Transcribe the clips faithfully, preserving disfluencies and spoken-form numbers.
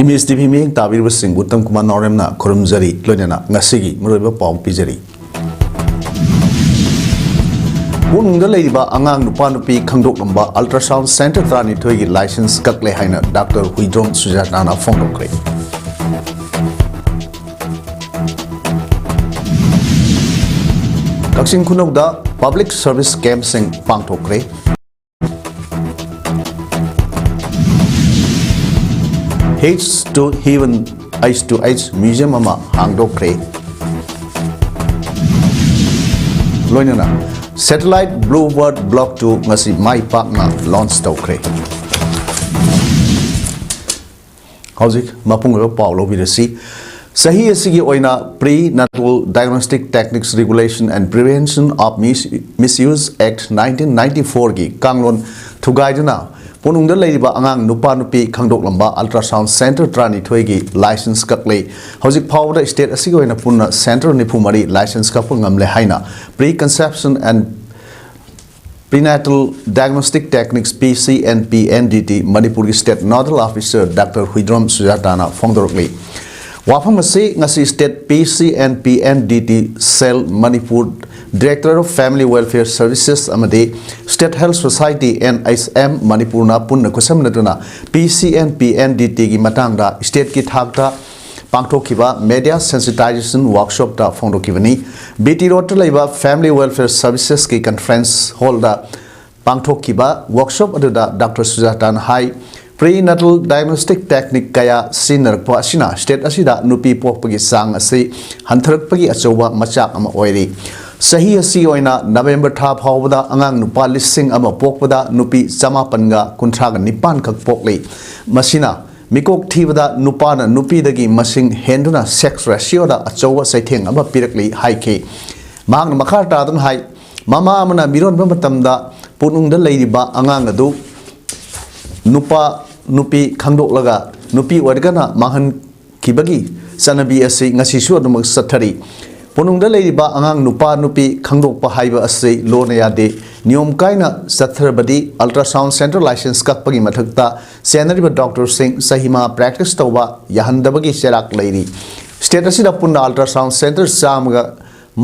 ꯃꯤꯁ T V ꯃꯤꯠꯌꯦꯡ ꯇꯥꯕꯤꯔꯤꯕꯁꯤꯡꯕꯨ ꯎꯇꯝ ꯀꯨꯃꯥꯔ ꯅꯥꯎꯔꯦꯝꯅ ꯈꯨꯔꯨꯝꯖꯔꯤ, ꯂꯣꯏꯅꯅ ꯉꯁꯤꯒꯤ ꯃꯔꯨꯑꯣꯏꯕ ꯄꯥꯎ ꯄꯤꯖꯔꯤ꯫ ꯄꯨꯛꯅꯨꯡꯗ ꯂꯩꯔꯤꯕ ꯑꯉꯥꯡ ꯅꯨꯄꯥ ꯅꯨꯄꯤ ꯈꯪꯗꯣꯛꯂꯝꯕ ultrasound center ꯇꯔꯥꯅꯤꯊꯣꯏꯒꯤ license ꯀꯛꯂꯦ ꯍꯥꯏꯅ ꯗꯥꯛꯇꯔ ꯍꯨꯏꯗ꯭ꯔꯣꯝ ꯁꯨꯖꯥꯇꯥꯅ ꯐꯣꯡꯗꯣꯛꯈ꯭ꯔꯦ꯫ ꯀꯛꯆꯤꯡ ꯈꯨꯅꯧꯗ public service campꯁꯤꯡ ꯄꯥꯡꯊꯣꯛꯈ꯭ꯔꯦ꯫ H to Heaven, H to H museum ꯑꯃ ꯍꯥꯡꯗꯣꯛꯈ꯭ꯔꯦ꯫ ꯂꯣꯏꯅꯅ satellite Blue Bird Block two ꯉꯁꯤ ꯃꯥꯏ ꯄꯥꯛꯅ launch ꯇꯧꯈ꯭ꯔꯦ꯫ ꯍꯧꯖꯤꯛ ꯃꯄꯨꯡ ꯑꯣꯏꯕ ꯄꯥꯎ ꯂꯧꯕꯤꯔꯁꯤ꯫ ꯆꯍꯤ ꯑꯁꯤꯒꯤ ꯑꯣꯏꯅ Prenatal Diagnostic Techniques Regulation and Prevention of Mis-, Misuse Act nineteen ninety-fourꯒꯤ ꯀꯥꯡꯂꯣꯟ ꯊꯨꯒꯥꯏꯗꯨꯅ ꯄꯨꯛꯅꯨꯡꯗ ꯂꯩꯔꯤꯕ ꯑꯉꯥꯡ ꯅꯨꯄꯥ ꯅꯨꯄꯤ ꯈꯪꯗꯣꯛꯂꯝꯕ ultrasound center ꯇꯔꯥꯅꯤꯊꯣꯏꯒꯤ license ꯀꯛꯂꯦ꯫ ꯍꯧꯖꯤꯛ ꯐꯥꯎꯕꯗ state ꯑꯁꯤꯒꯤ ꯑꯣꯏꯅ ꯄꯨꯟꯅ center ꯅꯤꯐꯨ ꯃꯔꯤ license ꯀꯛꯄ ꯉꯝꯂꯦ ꯍꯥꯏꯅ Preconception and Prenatal Diagnostic Techniques, P C N P N D T, ꯃꯅꯤꯄꯨꯔꯒꯤ state nodal officer doctor Huidrom ꯁꯨꯖꯥꯇꯥꯅ ꯐꯣꯡꯗꯣꯔꯛꯂꯤ꯫ ꯋꯥꯐꯝ ꯑꯁꯤ ꯉꯁꯤ state P C N P N D T cell Manipur, Director of Family Welfare Services ꯑꯃꯗꯤ State Health Society, N H M, ꯃꯅꯤꯄꯨꯔꯅ ꯄꯨꯟꯅ ꯈꯨꯠꯁꯝꯅꯗꯨꯅ P C N P N D Tꯒꯤ ꯃꯇꯥꯡꯗ stateꯀꯤ ꯊꯥꯛꯇ ꯄꯥꯡꯊꯣꯛꯈꯤꯕ media sensitization workshopꯇ ꯐꯣꯡꯗꯣꯛꯈꯤꯕꯅꯤ꯫ B T Roadꯇ ꯂꯩꯕ Family Welfare Servicesꯀꯤ conference hallꯗ ꯄꯥꯡꯊꯣꯛꯈꯤꯕ workshop ꯑꯗꯨꯗ doctor ꯁꯨꯖꯥꯇꯥꯅ ꯍꯥꯏ, Prenatal diagnostic technique ꯀꯌꯥ ꯁꯤꯖꯤꯟꯅꯔꯛꯄ ꯑꯁꯤꯅ state ꯑꯁꯤꯗ ꯅꯨꯄꯤ ꯄꯣꯛꯄꯒꯤ ꯆꯥꯡ ꯑꯁꯤ ꯍꯟꯊꯔꯛꯄꯒꯤ ꯑꯆꯧꯕ ꯃꯆꯥꯛ ꯑꯃ ꯑꯣꯏꯔꯤ꯫ ꯆꯍꯤ ꯑꯁꯤꯒꯤ ꯑꯣꯏꯅ November ꯊꯥ ꯐꯥꯎꯕꯗ ꯑꯉꯥꯡ ꯅꯨꯄꯥ ꯂꯤꯁꯤꯡ ꯑꯃ ꯄꯣꯛꯄꯗ ꯅꯨꯄꯤ ꯆꯃꯥꯄꯟꯒ ꯀꯨꯟꯊ꯭ꯔꯥꯒ ꯅꯤꯄꯥꯟ ꯈꯛ ꯄꯣꯛꯂꯤ꯫ ꯃꯁꯤꯅ ꯃꯤꯀꯣꯛ ꯊꯤꯕꯗ ꯅꯨꯄꯥꯅ ꯅꯨꯄꯤꯗꯒꯤ ꯃꯁꯤꯡ ꯍꯦꯟꯗꯨꯅ sex ratioꯗ ꯑꯆꯧꯕ ꯆꯩꯊꯦꯡ ꯑꯃ ꯄꯤꯔꯛꯂꯤ ꯍꯥꯏꯈꯤ꯫ ꯃꯍꯥꯛꯅ ꯃꯈꯥ ꯇꯥꯗꯨꯅ ꯍꯥꯏ, ꯃꯃꯥ ꯑꯃꯅ ꯃꯤꯔꯣꯟꯕ ꯃꯇꯝꯗ ꯄꯨꯛꯅꯨꯡꯗ ꯂꯩꯔꯤꯕ ꯑꯉꯥꯡ ꯑꯗꯨ ꯅꯨꯄꯥ ꯅꯨꯄꯤ ꯈꯪꯗꯣꯛꯂꯒ ꯅꯨꯄꯤ ꯑꯣꯏꯔꯒꯅ ꯃꯥꯡꯍꯟꯈꯤꯕꯒꯤ ꯆꯠꯅꯕꯤ ꯑꯁꯤ ꯉꯁꯤꯁꯨ ꯑꯗꯨꯃꯛ ꯆꯠꯊꯔꯤ꯫ ꯄꯨꯅꯨꯡꯗ ꯂꯩꯔꯤꯕ ꯑꯉꯥꯡ ꯅꯨꯄꯥ ꯅꯨꯄꯤ ꯈꯪꯗꯣꯛꯄ ꯍꯥꯏꯕ ꯑꯁꯤ ꯂꯣꯟꯅ ꯌꯥꯗꯦ꯫ ꯅꯤꯌꯣꯝ ꯀꯥꯏꯅ ꯆꯠꯊꯔꯕꯗꯤ ultrasound center license ꯀꯛꯄꯒꯤ ꯃꯊꯛꯇ ꯁꯦꯟꯅꯔꯤꯕ doctorꯁꯤꯡ ꯆꯍꯤꯃꯥ practice ꯇꯧꯕ ꯌꯥꯍꯟꯗꯕꯒꯤ ꯆꯩꯔꯥꯛ ꯂꯩꯔꯤ꯫ State ꯑꯁꯤꯗ ꯄꯨꯟꯅ ultrasound center ꯆꯥꯝꯃꯒ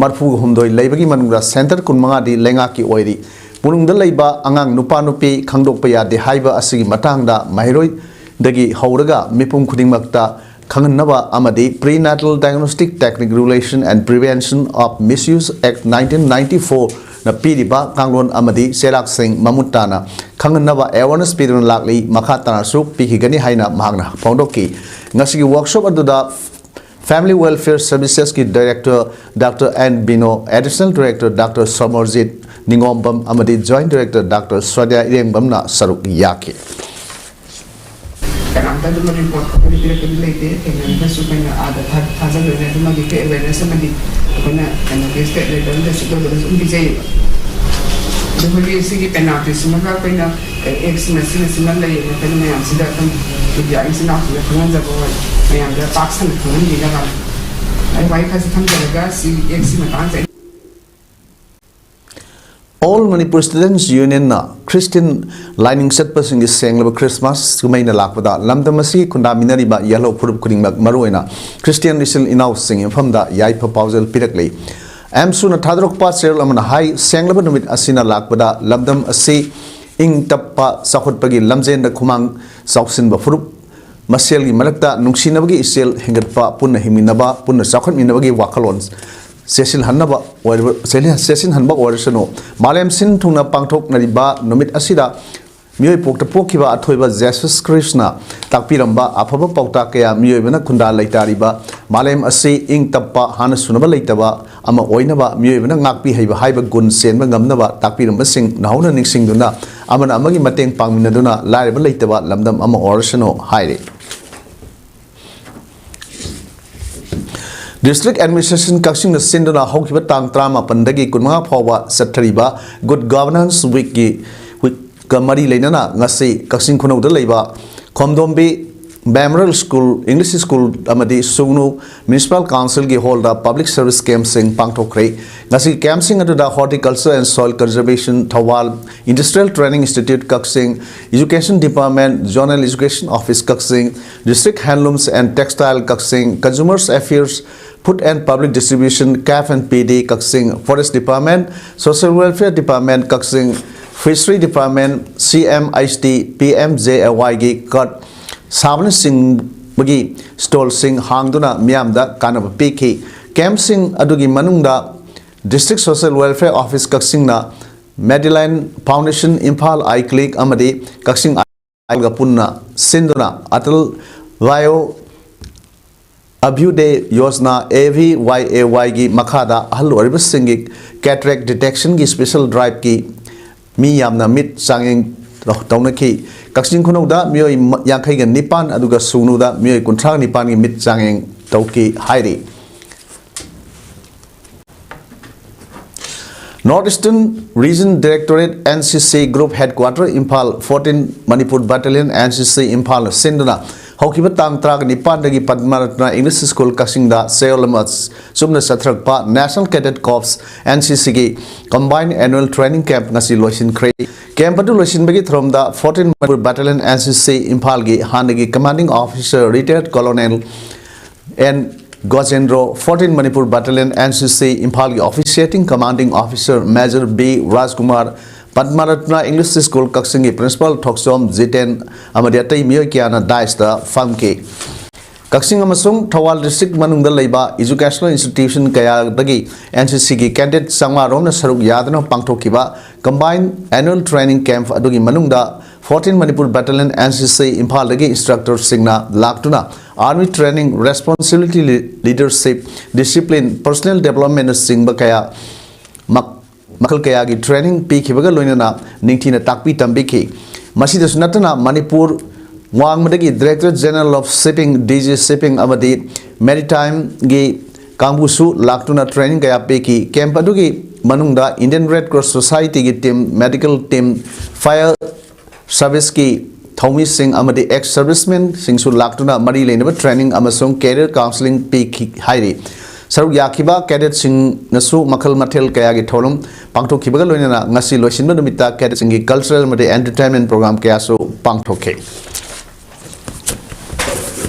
ꯃꯔꯐꯨꯒ ꯍꯨꯝꯗꯣꯏ ꯂꯩꯕꯒꯤ ꯃꯅꯨꯡꯗ center ꯀꯨꯟꯃꯉꯥꯗꯤ ꯂꯩꯉꯥꯛꯀꯤ ꯑꯣꯏꯔꯤ꯫ ꯄꯨꯅꯨꯡꯗ ꯂꯩꯕ ꯑꯉꯥꯡ ꯅꯨꯄꯥ ꯅꯨꯄꯤ ꯈꯪꯗꯣꯛꯄ ꯌꯥꯗꯦ ꯍꯥꯏꯕ ꯑꯁꯤꯒꯤ ꯃꯇꯥꯡꯗ ꯃꯍꯩꯔꯣꯏꯗꯒꯤ ꯍꯧꯔꯒ ꯃꯤꯄꯨꯝ ꯈꯨꯗꯤꯡꯃꯛꯇ ꯈꯪꯍꯟꯅꯕ ꯑꯃꯗꯤ Prenatal Diagnostic Technique Regulation and Prevention of Misuse Act nineteen ninety-fourꯅ ꯄꯤꯔꯤꯕ ꯀꯥꯡꯂꯣꯟ ꯑꯃꯗꯤ ꯆꯩꯔꯥꯛꯁꯤꯡ ꯃꯃꯨꯠ ꯇꯥꯅ ꯈꯪꯍꯟꯅꯕ awareness ꯄꯤꯗꯨꯅ ꯂꯥꯛꯂꯤ꯫ ꯃꯈꯥ ꯇꯥꯅꯁꯨ ꯄꯤꯈꯤꯒꯅꯤ ꯍꯥꯏꯅ ꯃꯍꯥꯛꯅ ꯐꯣꯡꯗꯣꯛꯈꯤ꯫ ꯉꯁꯤꯒꯤ workshop ꯑꯗꯨꯗ Family Welfare Servicesꯀꯤ Director Doctor N Bino, Additional Director Doctor Samarjit Ningombam ꯑꯃꯗꯤ Joint Director Doctor Swadya ꯏꯔꯦꯡꯕꯝꯅ ꯁꯔꯨꯛ ꯌꯥꯈꯤ꯫ ꯀꯅꯥꯝꯇ ꯑꯗꯨꯃ ꯔꯤꯄꯣꯔꯠ ꯑꯩꯈꯣꯏꯗ ꯄꯤꯔꯛꯄꯗꯤ ꯂꯩꯇꯦ꯫ ꯊꯦꯡꯅꯔꯒꯁꯨ ꯑꯩꯈꯣꯏꯅ ꯑꯥꯗ ꯊꯥ-, ꯊꯥꯖꯤꯜꯂꯣꯏꯅꯦ꯫ ꯑꯗꯨꯃꯗꯤ ꯑꯩꯈꯣꯏ ꯑꯦꯋꯦꯔꯅꯦꯁ ꯑꯃꯗꯤ ꯑꯩꯈꯣꯏꯅ ꯀꯩꯅꯣꯒꯤ ꯁ꯭ꯇꯦꯠ ꯂꯦꯚꯦꯜꯗ ꯁꯤ ꯇꯧꯕꯗꯁꯨ ꯑꯗꯨꯝ ꯄꯤꯖꯩꯌꯦꯕ꯫ ꯑꯗꯣ ꯑꯩꯈꯣꯏꯒꯤ ꯁꯤꯒꯤ ꯄꯦꯅꯥꯜꯇꯤꯁꯤꯃꯒ ꯑꯩꯈꯣꯏꯅ ꯑꯦꯛꯁꯤꯅ ꯁꯤꯅ ꯁꯤꯃ ꯂꯩꯌꯦꯅ ꯑꯩꯈꯣꯏꯅ ꯃꯌꯥꯝꯁꯤꯗ ꯑꯗꯨꯝ ꯃꯤꯗꯤꯌꯥ ꯏꯆꯤꯟ ꯏꯅꯥꯎꯁꯤꯡꯗ ꯈꯪꯍꯟꯖꯕ ꯑꯣꯏ, ꯃꯌꯥꯝꯗ ꯄꯥꯛ ꯁꯟꯅ ꯈꯪꯍꯟꯕꯤꯅꯕ꯫ ꯑꯩ ꯋꯥꯍꯩ ꯈꯔꯁꯤ ꯊꯝꯖꯔꯒ ꯁꯤ ꯑꯦꯛꯁꯤ ꯃꯇꯥꯡꯁꯦ ꯑꯩ All Manipur Students Unionꯅ Christian ꯂꯥꯏꯅꯤꯡ ꯆꯠꯄꯁꯤꯡꯒꯤ ꯁꯦꯡꯂꯕ Christmas ꯀꯨꯝꯍꯩꯅ ꯂꯥꯛꯄꯗ ꯂꯝꯗꯝ ꯑꯁꯤꯒꯤ ꯈꯨꯟꯗꯥꯃꯤꯟꯅꯔꯤꯕ ꯌꯦꯜꯍꯧ ꯐꯨꯔꯨꯞ ꯈꯨꯗꯤꯡꯃꯛ, ꯃꯔꯨꯑꯣꯏꯅ Christian ꯏꯆꯤꯜ ꯏꯅꯥꯎꯁꯤꯡꯒꯤ ꯃꯐꯝꯗ ꯌꯥꯏꯐ ꯄꯥꯎꯖꯦꯜ ꯄꯤꯔꯛꯂꯤ꯫ ꯑꯦꯝꯁꯨꯅ ꯊꯥꯗꯣꯔꯛꯄ ꯆꯦꯔꯣꯜ ꯑꯃꯅ ꯍꯥꯏ, ꯁꯦꯡꯂꯕ ꯅꯨꯃꯤꯠ ꯑꯁꯤꯅ ꯂꯥꯛꯄꯗ ꯂꯝꯗꯝ ꯑꯁꯤ ꯏꯪ ꯇꯞꯄ ꯆꯥꯎꯈꯠꯄꯒꯤ ꯂꯝꯖꯦꯟꯗ ꯈꯨꯃꯥꯡ ꯆꯥꯎꯁꯤꯟꯕ ꯐꯨꯔꯨꯞ ꯃꯁꯦꯜꯒꯤ ꯃꯔꯛꯇ ꯅꯨꯡꯁꯤꯅꯕꯒꯤ ꯏꯆꯦꯜ ꯍꯦꯟꯒꯠꯄ, ꯄꯨꯟꯅ ꯍꯤꯡꯃꯤꯟꯅꯕ, ꯄꯨꯟꯅ ꯆꯥꯎꯈꯠꯃꯤꯟꯅꯕꯒꯤ ꯋꯥꯈꯜꯂꯣꯟ ꯆꯦꯠꯁꯤꯜꯍꯟꯅꯕ ꯑꯣꯏꯔꯕ-, ꯆꯦꯜꯍꯟ-, ꯆꯦꯠꯁꯤꯟꯍꯟꯕ ꯑꯣꯏꯔꯁꯅꯨ꯫ ꯃꯥꯂꯦꯝ ꯁꯤꯟ ꯊꯨꯡꯅ ꯄꯥꯡꯊꯣꯛꯅꯔꯤꯕ ꯅꯨꯃꯤꯠ ꯑꯁꯤꯗ ꯃꯤꯑꯣꯏ ꯄꯣꯛꯇ ꯄꯣꯛꯈꯤꯕ ꯑꯊꯣꯏꯕ ꯖꯦꯁꯨꯁ ꯈ꯭ꯔꯤꯁꯅ ꯇꯥꯛꯄꯤꯔꯝꯕ ꯑꯐꯕ ꯄꯥꯎꯇꯥꯛ ꯀꯌꯥ ꯃꯤꯑꯣꯏꯕꯅ ꯈꯨꯟꯗꯥ ꯂꯩꯇꯥꯔꯤꯕ ꯃꯥꯂꯦꯝ ꯑꯁꯤ ꯏꯪ ꯇꯞꯄ, ꯍꯥꯟꯅ ꯁꯨꯅꯕ ꯂꯩꯇꯕ ꯑꯃ ꯑꯣꯏꯅꯕ ꯃꯤꯑꯣꯏꯕꯅ ꯉꯥꯛꯄꯤ ꯍꯩꯕ ꯍꯥꯏꯕ ꯒꯨꯟ ꯆꯦꯟꯕ ꯉꯝꯅꯕ ꯇꯥꯛꯄꯤꯔꯝꯕꯁꯤꯡ ꯅꯧꯍꯧꯅ ꯅꯤꯡꯁꯤꯡꯗꯨꯅ ꯑꯃꯅ ꯑꯃꯒꯤ ꯃꯇꯦꯡ ꯄꯥꯡꯃꯤꯟꯅꯗꯨꯅ ꯂꯥꯏꯔꯕ ꯂꯩꯇꯕ ꯂꯝꯗꯝ ꯑꯃ ꯑꯣꯏꯔꯁꯅꯨ ꯍꯥꯏꯔꯤ꯫ District Administration ꯀꯛꯆꯤꯡꯅ ꯁꯤꯟꯗꯨꯅ ꯍꯧꯈꯤꯕ ꯇꯥꯡ ꯇꯔꯥꯃꯥꯄꯟꯗꯒꯤ ꯀꯨꯟꯃꯉꯥ ꯐꯥꯎꯕ ꯆꯠꯊꯔꯤꯕ Good Governance Weekꯀꯤ, weekꯀ ꯃꯔꯤ ꯂꯩꯅꯅ ꯉꯁꯤ ꯀꯛꯆꯤꯡ ꯈꯨꯅꯧꯗ ꯂꯩꯕ ꯈꯣꯝꯗꯣꯝꯕꯤ Memorial School, English School ꯑꯃꯗꯤ ꯁꯨꯒꯅꯨ Municipal Council ꯒꯤ hall ꯗ public service camp ꯁꯤꯡ ꯄꯥꯡꯊꯣꯛꯈ꯭ꯔꯦ꯫ ꯉꯁꯤꯒꯤ camp ꯁꯤꯡ ꯑꯗꯨꯗ Horticulture and Soil Conservation Thoubal, Industrial Training Institute Kakching, Education Department, Zonal Education Office Kakching, District Handlooms and Textile Kakching, Consumers Affairs, Food and Public Distribution, CAF and PD Kakching, Forest Department, Social Welfare Department Kakching, Fishery Department, CMHT, PMJAY ꯒꯤ cart ꯁꯥꯕꯅꯆꯤꯡꯕꯒꯤ stall ꯁꯤꯡ ꯍꯥꯡꯗꯨꯅ ꯃꯤꯌꯥꯝꯗ ꯀꯥꯟꯅꯕ ꯄꯤꯈꯤ꯫ Camp ꯁꯤꯡ ꯑꯗꯨꯒꯤ ꯃꯅꯨꯡꯗ District Social Welfare Office ꯀꯛꯆꯤꯡꯅ Madeline Foundation, Imphal Eye Clinic ꯑꯃꯗꯤ ꯀꯛꯆꯤꯡ ꯒ ꯄꯨꯟꯅ ꯁꯤꯟꯗꯨꯅ Atal Vayo Abhyuday Yojana, AVYAY ꯒꯤ ꯃꯈꯥꯗ ꯑꯍꯜ ꯑꯣꯏꯔꯤꯕꯁꯤꯡꯒꯤ cataract detection ꯒꯤ special drive ꯀꯤ ꯃꯤ ꯌꯥꯝꯅ ꯃꯤꯠ ꯆꯥꯡꯌꯦꯡ ꯇꯧꯅꯈꯤ꯫ ꯀꯛꯆꯤꯡ ꯈꯨꯅꯧꯗ ꯃꯤꯑꯣꯏ ꯌꯥꯡꯈꯩꯒ ꯅꯤꯄꯥꯟ ꯑꯗꯨꯒ ꯁꯨꯒꯅꯨꯗ ꯃꯤꯑꯣꯏ ꯀꯨꯟꯊ꯭ꯔꯥ ꯅꯤꯄꯥꯟꯒꯤ ꯃꯤꯠ ꯆꯥꯡꯌꯦꯡ ꯇꯧꯈꯤ ꯍꯥꯏꯔꯤ꯫ North Eastern Region Directorate, NCC Group Headquarter, Imphal, fourteen Manipur Battalion, NCC Imphal ꯁꯤꯟꯗꯨꯅ ꯍꯧꯈꯤꯕ ꯇꯥꯡ ꯇꯔꯥꯅꯤꯄꯥꯟꯗꯒꯤ Padma Ratna English School ꯀꯛꯆꯤꯡꯗ ꯆꯌꯣꯜ ꯑꯃ ꯆꯨꯝꯅ ꯆꯠꯊꯔꯛꯄ National Cadet Corps, NCC ꯒꯤ Combined Annual Training Camp ꯉꯁꯤ ꯂꯣꯏꯁꯤꯟꯈ꯭ꯔꯦ꯫ Camp ꯑꯗꯨ ꯂꯣꯏꯁꯤꯟꯕꯒꯤ ꯊꯧꯔꯝꯗ fourteen Manipur Battalion, NCC Imphal ꯒꯤ ꯍꯥꯟꯅꯒꯤ Commanding Officer Retired Colonel N Gojendro, fourteen Manipur Battalion, NCC Imphal ꯒꯤ Officiating Commanding Officer Major B Rajkumar, Padma Ratna English School ꯀꯛꯆꯤꯡꯒꯤ Principal ꯊꯣꯛꯆꯣꯝ ꯖꯤꯇꯦꯟ ꯑꯃꯗꯤ ꯑꯇꯩ ꯃꯤꯑꯣꯏ ꯀꯌꯥꯅ dais ꯇ ꯐꯝꯈꯤ꯫ ꯀꯛꯆꯤꯡ ꯑꯃꯁꯨꯡ ꯊꯧꯕꯥꯜ district ꯃꯅꯨꯡꯗ ꯂꯩꯕ educational institution ꯀꯌꯥꯗꯒꯤ NCC ꯒꯤ cadet ꯆꯥꯝꯃꯉꯥ ꯔꯣꯝꯅ ꯁꯔꯨꯛ ꯌꯥꯗꯨꯅ ꯄꯥꯡꯊꯣꯛꯈꯤꯕ Combined Annual Training Camp ꯑꯗꯨꯒꯤ ꯃꯅꯨꯡꯗ fourteen Manipur Battalion, NCC Imphal ꯗꯒꯤ instructor ꯁꯤꯡꯅ ꯂꯥꯛꯇꯨꯅ Army Training, Responsibility, Leadership, Discipline, Personal Development ꯅꯆꯤꯡꯕ ꯀꯌꯥ ꯃꯛ-, ꯃꯈꯜ ꯀꯌꯥꯒꯤ training ꯄꯤꯈꯤꯕꯒ ꯂꯣꯏꯅꯅ ꯅꯤꯡꯊꯤꯅ ꯇꯥꯛꯄꯤ ꯇꯝꯕꯤꯈꯤ꯫ ꯃꯁꯤꯗꯁꯨ ꯅꯠꯇꯅ Manipur ꯋꯥꯡꯃꯗꯒꯤ Director General of Shipping, DG Shipping ꯑꯃꯗꯤ Maritime ꯒꯤ ꯀꯥꯡꯕꯨꯁꯨ ꯂꯥꯛꯇꯨꯅ training ꯀꯌꯥ ꯄꯤꯈꯤ꯫ Camp ꯑꯗꯨꯒꯤ ꯃꯅꯨꯡꯗ Indian Red Cross Society ꯒꯤ team, medical team, fire service ꯀꯤ ꯊꯧꯃꯤꯁꯤꯡ ꯑꯃꯗꯤ ex servicemenꯁꯤꯡꯁꯨ ꯂꯥꯛꯇꯨꯅ ꯃꯔꯤ ꯂꯩꯅꯕ training ꯑꯃꯁꯨꯡ career counselling ꯄꯤꯈꯤ ꯍꯥꯏꯔꯤ꯫ ꯁꯔꯨꯛ ꯌꯥꯈꯤꯕ cadetꯁꯤꯡꯅꯁꯨ ꯃꯈꯜ ꯃꯊꯦꯜ ꯀꯌꯥꯒꯤ ꯊꯧꯔꯝ ꯄꯥꯡꯊꯣꯛꯈꯤꯕꯒ ꯂꯣꯏꯅꯅ ꯉꯁꯤ ꯂꯣꯏꯁꯤꯟꯕ ꯅꯨꯃꯤꯠꯇ cadetꯁꯤꯡꯒꯤ cultural ꯑꯃꯗꯤ entertainment program ꯀꯌꯥꯁꯨ ꯄꯥꯡꯊꯣꯛꯈꯤ꯫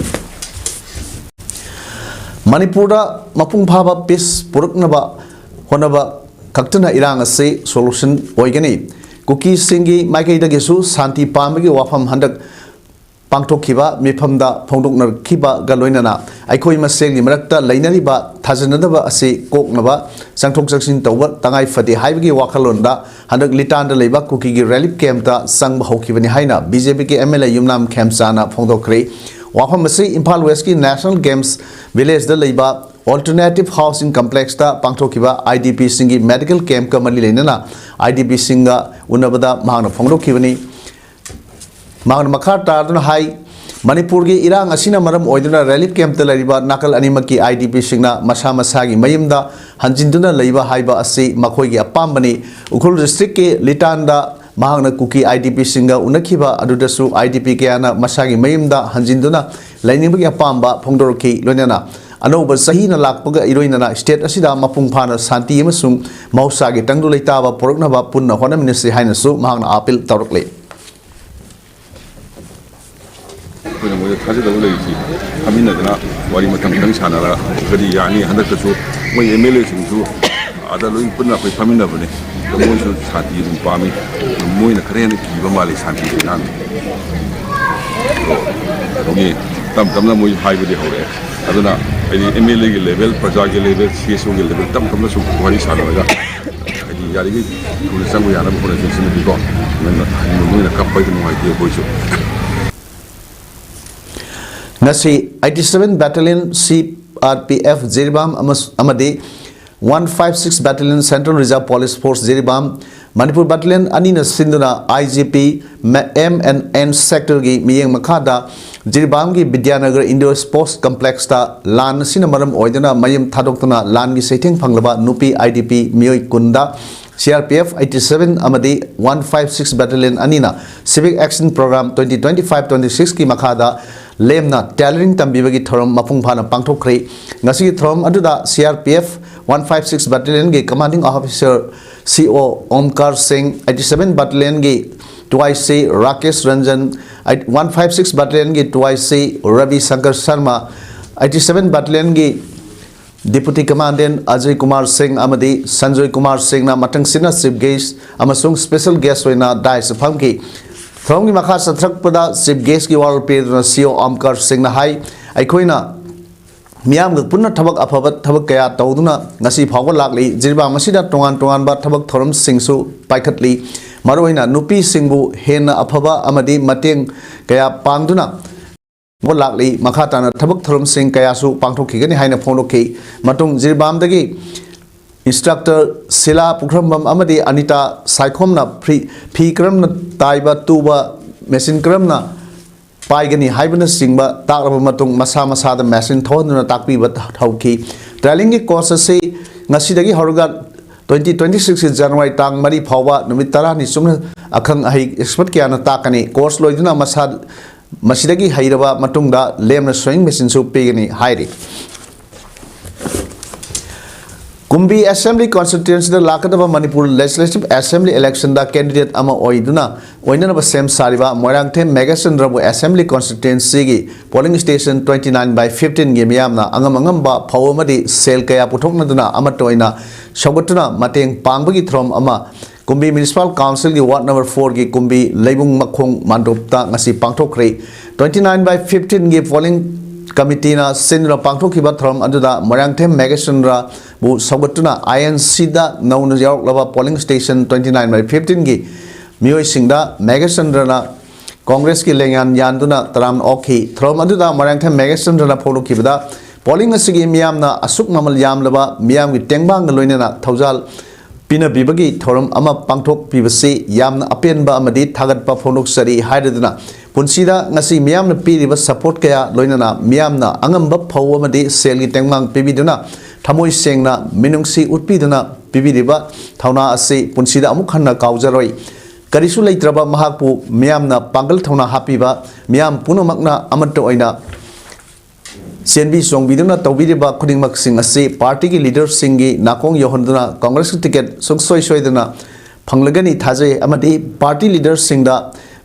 ꯃꯅꯤꯄꯨꯔꯗ ꯃꯄꯨꯡ ꯐꯥꯕ peace ꯄꯨꯔꯛꯅꯕ ꯍꯣꯠꯅꯕ ꯈꯛꯇꯅ ꯏꯔꯥꯡ ꯑꯁꯤ solution ꯑꯣꯏꯒꯅꯤ꯫ ꯀꯨꯀꯤꯁꯤꯡꯒꯤ ꯃꯥꯏꯀꯩꯗꯒꯤꯁꯨ ꯁꯥꯟꯇꯤ ꯄꯥꯝꯕꯒꯤ ꯋꯥꯐꯝ ꯍꯟꯗꯛ ꯄꯥꯡꯊꯣꯛꯈꯤꯕ ꯃꯤꯐꯝꯗ ꯐꯣꯡꯗꯣꯛꯅꯔꯛꯈꯤꯕꯒ ꯂꯣꯏꯅꯅ ꯑꯩꯈꯣꯏ ꯃꯁꯦꯜꯒꯤ ꯃꯔꯛꯇ ꯂꯩꯅꯔꯤꯕ ꯊꯥꯖꯅꯗꯕ ꯑꯁꯤ ꯀꯣꯛꯅꯕ ꯆꯪꯊꯣꯛ ꯆꯪꯁꯤꯟ ꯇꯧꯕ ꯇꯉꯥꯏ ꯐꯗꯦ ꯍꯥꯏꯕꯒꯤ ꯋꯥꯈꯜꯂꯣꯟꯗ ꯍꯟꯗꯛ ꯂꯤꯇꯥꯟꯗ ꯂꯩꯕ ꯀꯨꯀꯤꯒꯤ relief campꯇ ꯆꯪꯕ ꯍꯧꯈꯤꯕꯅꯤ ꯍꯥꯏꯅ BJPꯒꯤ MLA ꯌꯨꯝꯅꯥꯝ ꯈꯦꯝꯆꯥꯅ ꯐꯣꯡꯗꯣꯛꯈ꯭ꯔꯦ꯫ ꯋꯥꯐꯝ ꯑꯁꯤ ꯏꯝꯐꯥꯜ Westꯀꯤ National Games Villageꯗ ꯂꯩꯕ Alternative Housing Complexꯇ ꯄꯥꯡꯊꯣꯛꯈꯤꯕ IDPꯁꯤꯡꯒꯤ medical campꯀ ꯃꯔꯤ ꯂꯩꯅꯅ IDPꯁꯤꯡꯒ ꯎꯅꯕꯗ ꯃꯍꯥꯛꯅ ꯐꯣꯡꯗꯣꯛꯈꯤꯕꯅꯤ꯫ ꯃꯍꯥꯛꯅ ꯃꯈꯥ ꯇꯥꯗꯨꯅ ꯍꯥꯏ, ꯃꯅꯤꯄꯨꯔꯒꯤ ꯏꯔꯥꯡ ꯑꯁꯤꯅ ꯃꯔꯝ ꯑꯣꯏꯗꯨꯅ relief campꯇ ꯂꯩꯔꯤꯕ ꯅꯥꯀꯜ ꯑꯅꯤꯃꯛꯀꯤ IDPꯁꯤꯡꯅ ꯃꯁꯥ ꯃꯁꯥꯒꯤ ꯃꯌꯨꯝꯗ ꯍꯟꯖꯤꯟꯗꯨꯅ ꯂꯩꯕ ꯍꯥꯏꯕ ꯑꯁꯤ ꯃꯈꯣꯏꯒꯤ ꯑꯄꯥꯝꯕꯅꯤ꯫ ꯎꯈ꯭ꯔꯨꯜ districtꯀꯤ ꯂꯤꯇꯥꯟꯗ ꯃꯍꯥꯛꯅ ꯀꯨꯀꯤ IDPꯁꯤꯡꯒ ꯎꯅꯈꯤꯕ ꯑꯗꯨꯗꯁꯨ IDP ꯀꯌꯥꯅ ꯃꯁꯥꯒꯤ ꯃꯌꯨꯝꯗ ꯍꯟꯖꯤꯟꯗꯨꯅ ꯂꯩꯅꯤꯡꯕꯒꯤ ꯑꯄꯥꯝꯕ ꯐꯣꯡꯗꯣꯔꯛꯈꯤ꯫ ꯂꯣꯏꯅꯅ ꯑꯅꯧꯕ ꯆꯍꯤꯅ ꯂꯥꯛꯄꯒ ꯏꯔꯣꯏꯅꯅ state ꯑꯁꯤꯗ ꯃꯄꯨꯡ ꯐꯥꯅ ꯁꯥꯟꯇꯤ ꯑꯃꯁꯨꯡ ꯃꯍꯧꯁꯥꯒꯤ ꯇꯪꯗꯨ ꯂꯩꯇꯥꯕ ꯄꯨꯔꯛꯅꯕ ꯄꯨꯟꯅ ꯍꯣꯠꯅꯃꯤꯟꯅꯁꯤ ꯍꯥꯏꯅꯁꯨ ꯃꯍꯥꯛꯅ appeal ꯇꯧꯔꯛꯂꯤ꯫ ꯑꯩꯈꯣꯏꯅ ꯃꯣꯏꯗ ꯊꯥꯖꯗꯕ ꯂꯩꯔꯤꯁꯤ ꯐꯝꯃꯤꯟꯅꯗꯅ ꯋꯥꯔꯤ ꯃꯇꯝ ꯈꯤꯇꯪ ꯁꯥꯟꯅꯔꯒꯗꯤ ꯌꯥꯅꯤ꯫ ꯍꯟꯗꯛꯇꯁꯨ ꯃꯣꯏ MLAꯁꯤꯡꯁꯨ ꯑꯥꯗ ꯂꯣꯏ ꯄꯨꯟꯅ ꯑꯩꯈꯣꯏ ꯐꯝꯃꯤꯟꯅꯕꯅꯤ꯫ ꯑꯗꯣ ꯃꯣꯏꯁꯨ ꯁꯥꯟꯇꯤ ꯑꯗꯨꯝ ꯄꯥꯝꯃꯤ꯫ ꯃꯣꯏꯅ ꯈꯔ ꯍꯦꯟꯅ ꯀꯤꯕ ꯃꯥꯜꯂꯤ ꯁꯥꯟꯇꯤꯁꯦ ꯑꯉꯥꯡ꯫ ꯑꯗꯣ ꯑꯗꯨꯒꯤ ꯇꯞ ꯇꯞꯅ ꯃꯣꯏ ꯍꯥꯏꯕꯗꯤ ꯍꯧꯔꯛꯑꯦ꯫ ꯑꯗꯨꯅ ꯍꯥꯏꯗꯤ MLAꯒꯤ level, ꯄ꯭ꯔꯖꯥꯒꯤ level, CSOꯒꯤ level ꯇꯞ ꯇꯞꯅ ꯁꯨꯝ ꯋꯥꯔꯤ ꯁꯥꯟꯅꯔꯒ ꯍꯥꯏꯗꯤ ꯌꯥꯔꯤꯈꯩ ꯊꯨꯅ ꯆꯪꯕ ꯌꯥꯅꯕ ꯍꯣꯠꯅꯁꯤ ꯁꯤꯃꯗꯤꯀꯣ꯫ ꯅꯣꯏꯅ, ꯅꯣꯏꯅ ꯀꯞꯄꯩꯗꯤ ꯅꯨꯡꯉꯥꯏꯇꯦ ꯑꯩꯈꯣꯏꯁꯨ꯫ ꯉꯁꯤ eighty seven Battalion CRPF Jiribam ꯑꯃꯁ-, ꯑꯃꯗꯤ one five six Battalion Central Reserve Police Force Jiribam, Manipur Battalion ꯑꯅꯤꯅ ꯁꯤꯟꯗꯨꯅ IGP ꯃ-, M and N sectorꯒꯤ ꯃꯤꯠꯌꯦꯡ ꯃꯈꯥꯗ ꯖꯤꯔꯤꯕꯥꯝꯒꯤ ꯕꯤꯗ꯭ꯌꯥꯅꯒꯔ Indoor Sports Complexꯇ ꯂꯥꯟ ꯑꯁꯤꯅ ꯃꯔꯝ ꯑꯣꯏꯗꯨꯅ ꯃꯌꯨꯝ ꯊꯥꯗꯣꯛꯇꯨꯅ ꯂꯥꯟꯒꯤ ꯆꯩꯊꯦꯡ ꯐꯪꯂꯕ ꯅꯨꯄꯤ IDP ꯃꯤꯑꯣꯏ ꯀꯨꯟꯗ C R P F eighty seven ꯑꯃꯗꯤ one five six Battalion ꯑꯅꯤꯅ Civic Action Program twenty twenty five twenty six ꯀꯤ ꯃꯈꯥꯗ ꯂꯦꯝꯅ tailoring ꯇꯝꯕꯤꯕꯒꯤ ꯊꯧꯔꯝ ꯃꯄꯨꯡ ꯐꯥꯅ ꯄꯥꯡꯊꯣꯛꯈ꯭ꯔꯦ꯫ ꯉꯁꯤꯒꯤ ꯊꯧꯔꯝ ꯑꯗꯨꯗ C R P F one five six Battalion ꯒꯤ Commanding Officer C O Omkar Singh, eighty seven Battalion ꯒꯤ two I C Rakesh Ranjan, one five six Battalion ꯒꯤ two I C Ravi Shankar Sharma, eighty seven Battalion ꯒꯤ Deputy Commandant Ajay Kumar Singh ꯑꯃꯗꯤ Sanjoy Kumar Singh ꯅ ꯃꯊꯪꯁꯤꯠꯅ Chief Guest ꯑꯃꯁꯨꯡ Special Guest ꯑꯣꯏꯅ dais ꯇ ꯐꯝꯈꯤ꯫ ꯊꯧꯔꯝꯒꯤ ꯃꯈꯥ ꯆꯠꯊꯔꯛꯄꯗ Chief Guest ꯀꯤ ꯋꯥꯔꯣꯜ ꯄꯤꯗꯨꯅ C O Omkar Singh ꯅ ꯍꯥꯏ, ꯑꯩꯈꯣꯏꯅ ꯃꯤꯌꯥꯝꯒ ꯄꯨꯟꯅ ꯊꯕꯛ ꯑꯐꯕ ꯊꯕꯛ ꯀꯌꯥ ꯇꯧꯗꯨꯅ ꯉꯁꯤ ꯐꯥꯎꯕ ꯂꯥꯛꯂꯤ꯫ ꯖꯤꯔꯤꯕꯥꯝ ꯑꯁꯤꯗ ꯇꯣꯉꯥꯟ ꯇꯣꯉꯥꯟꯕ ꯊꯕꯛ ꯊꯧꯔꯝꯁꯤꯡꯁꯨ ꯄꯥꯏꯈꯠꯂꯤ꯫ ꯃꯔꯨꯑꯣꯏꯅ ꯅꯨꯄꯤꯁꯤꯡꯕꯨ ꯍꯦꯟꯅ ꯑꯐꯕ ꯑꯃꯗꯤ ꯃꯇꯦꯡ ꯀꯌꯥ ꯄꯥꯡꯗꯨꯅ ꯂꯥꯛꯂꯤ꯫ ꯃꯈꯥ ꯇꯥꯅ ꯊꯕꯛ ꯊꯧꯔꯝꯁꯤꯡ ꯀꯌꯥꯁꯨ ꯄꯥꯡꯊꯣꯛꯈꯤꯒꯅꯤ ꯍꯥꯏꯅ ꯐꯣꯡꯗꯣꯛꯈꯤ꯫ ꯃꯇꯨꯡ ꯖꯤꯔꯤꯕꯥꯝꯗꯒꯤ Instructor ꯁꯤꯂꯥ ꯄꯨꯈ꯭ꯔꯝꯕꯝ ꯑꯃꯗꯤ ꯑꯅꯤꯇꯥ ꯁꯥꯏꯈꯣꯝꯅ ꯐ꯭ꯔꯤ-, ꯐꯤ ꯀꯔꯝꯅ ꯇꯥꯏꯕ, ꯇꯨꯕ, machine ꯀꯔꯝꯅ ꯄꯥꯏꯒꯅꯤ ꯍꯥꯏꯕꯅꯆꯤꯡꯕ ꯇꯥꯛꯂꯕ ꯃꯇꯨꯡ, ꯃꯁꯥ ꯃꯁꯥꯗ machine ꯊꯧꯍꯟꯗꯨꯅ ꯇꯥꯛꯄꯤꯕ ꯍꯧꯈꯤ꯫ Training ꯒꯤ course ꯑꯁꯤ ꯉꯁꯤꯗꯒꯤ ꯍꯧꯔꯒ twenty twenty six ꯀꯤ January ꯇꯥꯡ ꯃꯔꯤ ꯐꯥꯎꯕ ꯅꯨꯃꯤꯠ ꯇꯔꯥꯅꯤ ꯆꯨꯞꯅ ꯑꯈꯪ ꯑꯍꯩ expert ꯀꯌꯥꯅ ꯇꯥꯛꯀꯅꯤ꯫ Course ꯂꯣꯏꯗꯨꯅ ꯃꯁꯥ, ꯃꯁꯤꯗꯒꯤ ꯍꯩꯔꯕ ꯃꯇꯨꯡꯗ ꯂꯦꯝꯅ sewing machine ꯁꯨ ꯄꯤꯒꯅꯤ ꯍꯥꯏꯔꯤ꯫ ꯀꯨꯝꯕꯤ Assembly Constituency ꯗ ꯂꯥꯛꯀꯗꯕ ꯃꯅꯤꯄꯨꯔ Legislative Assembly election ꯗ candidate ꯑꯃ ꯑꯣꯏꯗꯨꯅ, ꯑꯣꯏꯅꯅꯕ ꯁꯦꯝ ꯁꯥꯔꯤꯕ ꯃꯣꯏꯔꯥꯡꯊꯦꯝ ꯃꯦꯘꯆꯟꯗ꯭ꯔꯕꯨ Assembly Constituency ꯒꯤ polling station twenty nine by fifteen ꯒꯤ ꯃꯤꯌꯥꯝꯅ ꯑꯉꯝ ꯑꯉꯝꯕ ꯐꯧ ꯑꯃꯗꯤ ꯁꯦꯜ ꯀꯌꯥ ꯄꯨꯊꯣꯛꯅꯗꯨꯅ ꯑꯃꯠꯇ ꯑꯣꯏꯅ ꯁꯧꯒꯠꯇꯨꯅ ꯃꯇꯦꯡ ꯄꯥꯡꯕꯒꯤ ꯊꯧꯔꯝ ꯑꯃ ꯀꯨꯝꯕꯤ Municipal Council ꯒꯤ Ward number four ꯒꯤ ꯀꯨꯝꯕꯤ ꯂꯩꯕꯨꯡ ꯃꯈꯣꯡ ꯃꯥꯟꯗꯣꯞꯇ ꯉꯁꯤ ꯄꯥꯡꯊꯣꯛꯈ꯭ꯔꯦ꯫ Twenty nine by fifteen ꯒꯤ polling committee ꯅ ꯁꯤꯟꯗꯨꯅ ꯄꯥꯡꯊꯣꯛꯈꯤꯕ ꯊꯧꯔꯝ ꯑꯗꯨꯗ ꯃꯣꯏꯔꯥꯡꯊꯦꯝ ꯃꯦꯘꯆꯟꯗ꯭ꯔꯕꯨ ꯁꯧꯒꯠꯇꯨꯅ I N C ꯗ ꯅꯧꯅ ꯌꯥꯎꯔꯛꯂꯕ polling station twenty nine by fifteen ꯒꯤ ꯃꯤꯑꯣꯏꯁꯤꯡꯗ ꯃꯦꯘꯆꯟꯗ꯭ꯔꯅ Congress ꯀꯤ ꯂꯦꯡꯌꯥꯟ ꯌꯥꯟꯗꯨꯅ ꯇꯔꯥꯝꯅ ꯑꯣꯛꯈꯤ꯫ ꯊꯧꯔꯝ ꯑꯗꯨꯗ ꯃꯣꯏꯔꯥꯡꯊꯦꯝ ꯃꯦꯘꯆꯟꯗ꯭ꯔꯅ ꯐꯣꯡꯗꯣꯛꯈꯤꯕꯗ, polling ꯑꯁꯤꯒꯤ ꯃꯤꯌꯥꯝꯅ ꯑꯁꯨꯛ ꯃꯃꯜ ꯌꯥꯝꯂꯕ ꯃꯤꯌꯥꯝꯒꯤ ꯇꯦꯡꯕꯥꯡꯒ ꯂꯣꯏꯅꯅ ꯊꯧꯖꯥꯜ ꯄꯤꯅꯕꯤꯕꯒꯤ ꯊꯧꯔꯝ ꯑꯃ ꯄꯥꯡꯊꯣꯛꯄꯤꯕꯁꯤ ꯌꯥꯝꯅ ꯑꯄꯦꯟꯕ ꯑꯃꯗꯤ ꯊꯥꯒꯠꯄ ꯐꯣꯡꯗꯣꯛꯆꯔꯤ ꯍꯥꯏꯔꯗꯨꯅ, ꯄꯨꯟꯁꯤꯗ ꯉꯁꯤ ꯃꯤꯌꯥꯝꯅ ꯄꯤꯔꯤꯕ support ꯀꯌꯥ ꯂꯣꯏꯅꯅ ꯃꯤꯌꯥꯝꯅ ꯑꯉꯝꯕ ꯐꯧ ꯑꯃꯗꯤ ꯁꯦꯜꯒꯤ ꯇꯦꯡꯕꯥꯡ ꯄꯤꯕꯤꯗꯨꯅ ꯊꯃꯣꯏ ꯁꯦꯡꯅ ꯃꯤꯅꯨꯡꯁꯤ ꯎꯠꯄꯤꯗꯨꯅ ꯄꯤꯕꯤꯔꯤꯕ ꯊꯧꯅꯥ ꯑꯁꯤ ꯄꯨꯟꯁꯤꯗ ꯑꯃꯨꯛ ꯍꯟꯅ ꯀꯥꯎꯖꯔꯣꯏ꯫ ꯀꯔꯤꯁꯨ ꯂꯩꯇ꯭ꯔꯕ ꯃꯍꯥꯛꯄꯨ ꯃꯤꯌꯥꯝꯅ ꯄꯥꯡꯒꯜ ꯊꯧꯅꯥ ꯍꯥꯞꯄꯤꯕ, ꯃꯤꯌꯥꯝ ꯄꯨꯝꯅꯃꯛꯅ ꯑꯃꯠꯇ ꯑꯣꯏꯅ ꯆꯦꯟꯕꯤ ꯆꯣꯡꯕꯤꯗꯨꯅ ꯇꯧꯕꯤꯔꯤꯕ ꯈꯨꯗꯤꯡꯃꯛꯁꯤꯡ ꯑꯁꯤ ꯄꯥꯔꯇꯤꯒꯤ ꯂꯤꯗꯔꯁꯤꯡꯒꯤ ꯅꯥꯀꯣꯡ ꯌꯧꯍꯟꯗꯨꯅ ꯀꯪꯒ꯭ꯔꯦꯁꯀꯤ ꯇꯤꯀꯦꯠ ꯁꯨꯡꯁꯣꯏ ꯁꯣꯏꯗꯅ ꯐꯪꯂꯒꯅꯤ ꯊꯥꯖꯩ ꯑꯃꯗꯤ ꯄꯥꯔꯇꯤ ꯂꯤꯗꯔꯁꯤꯡꯗ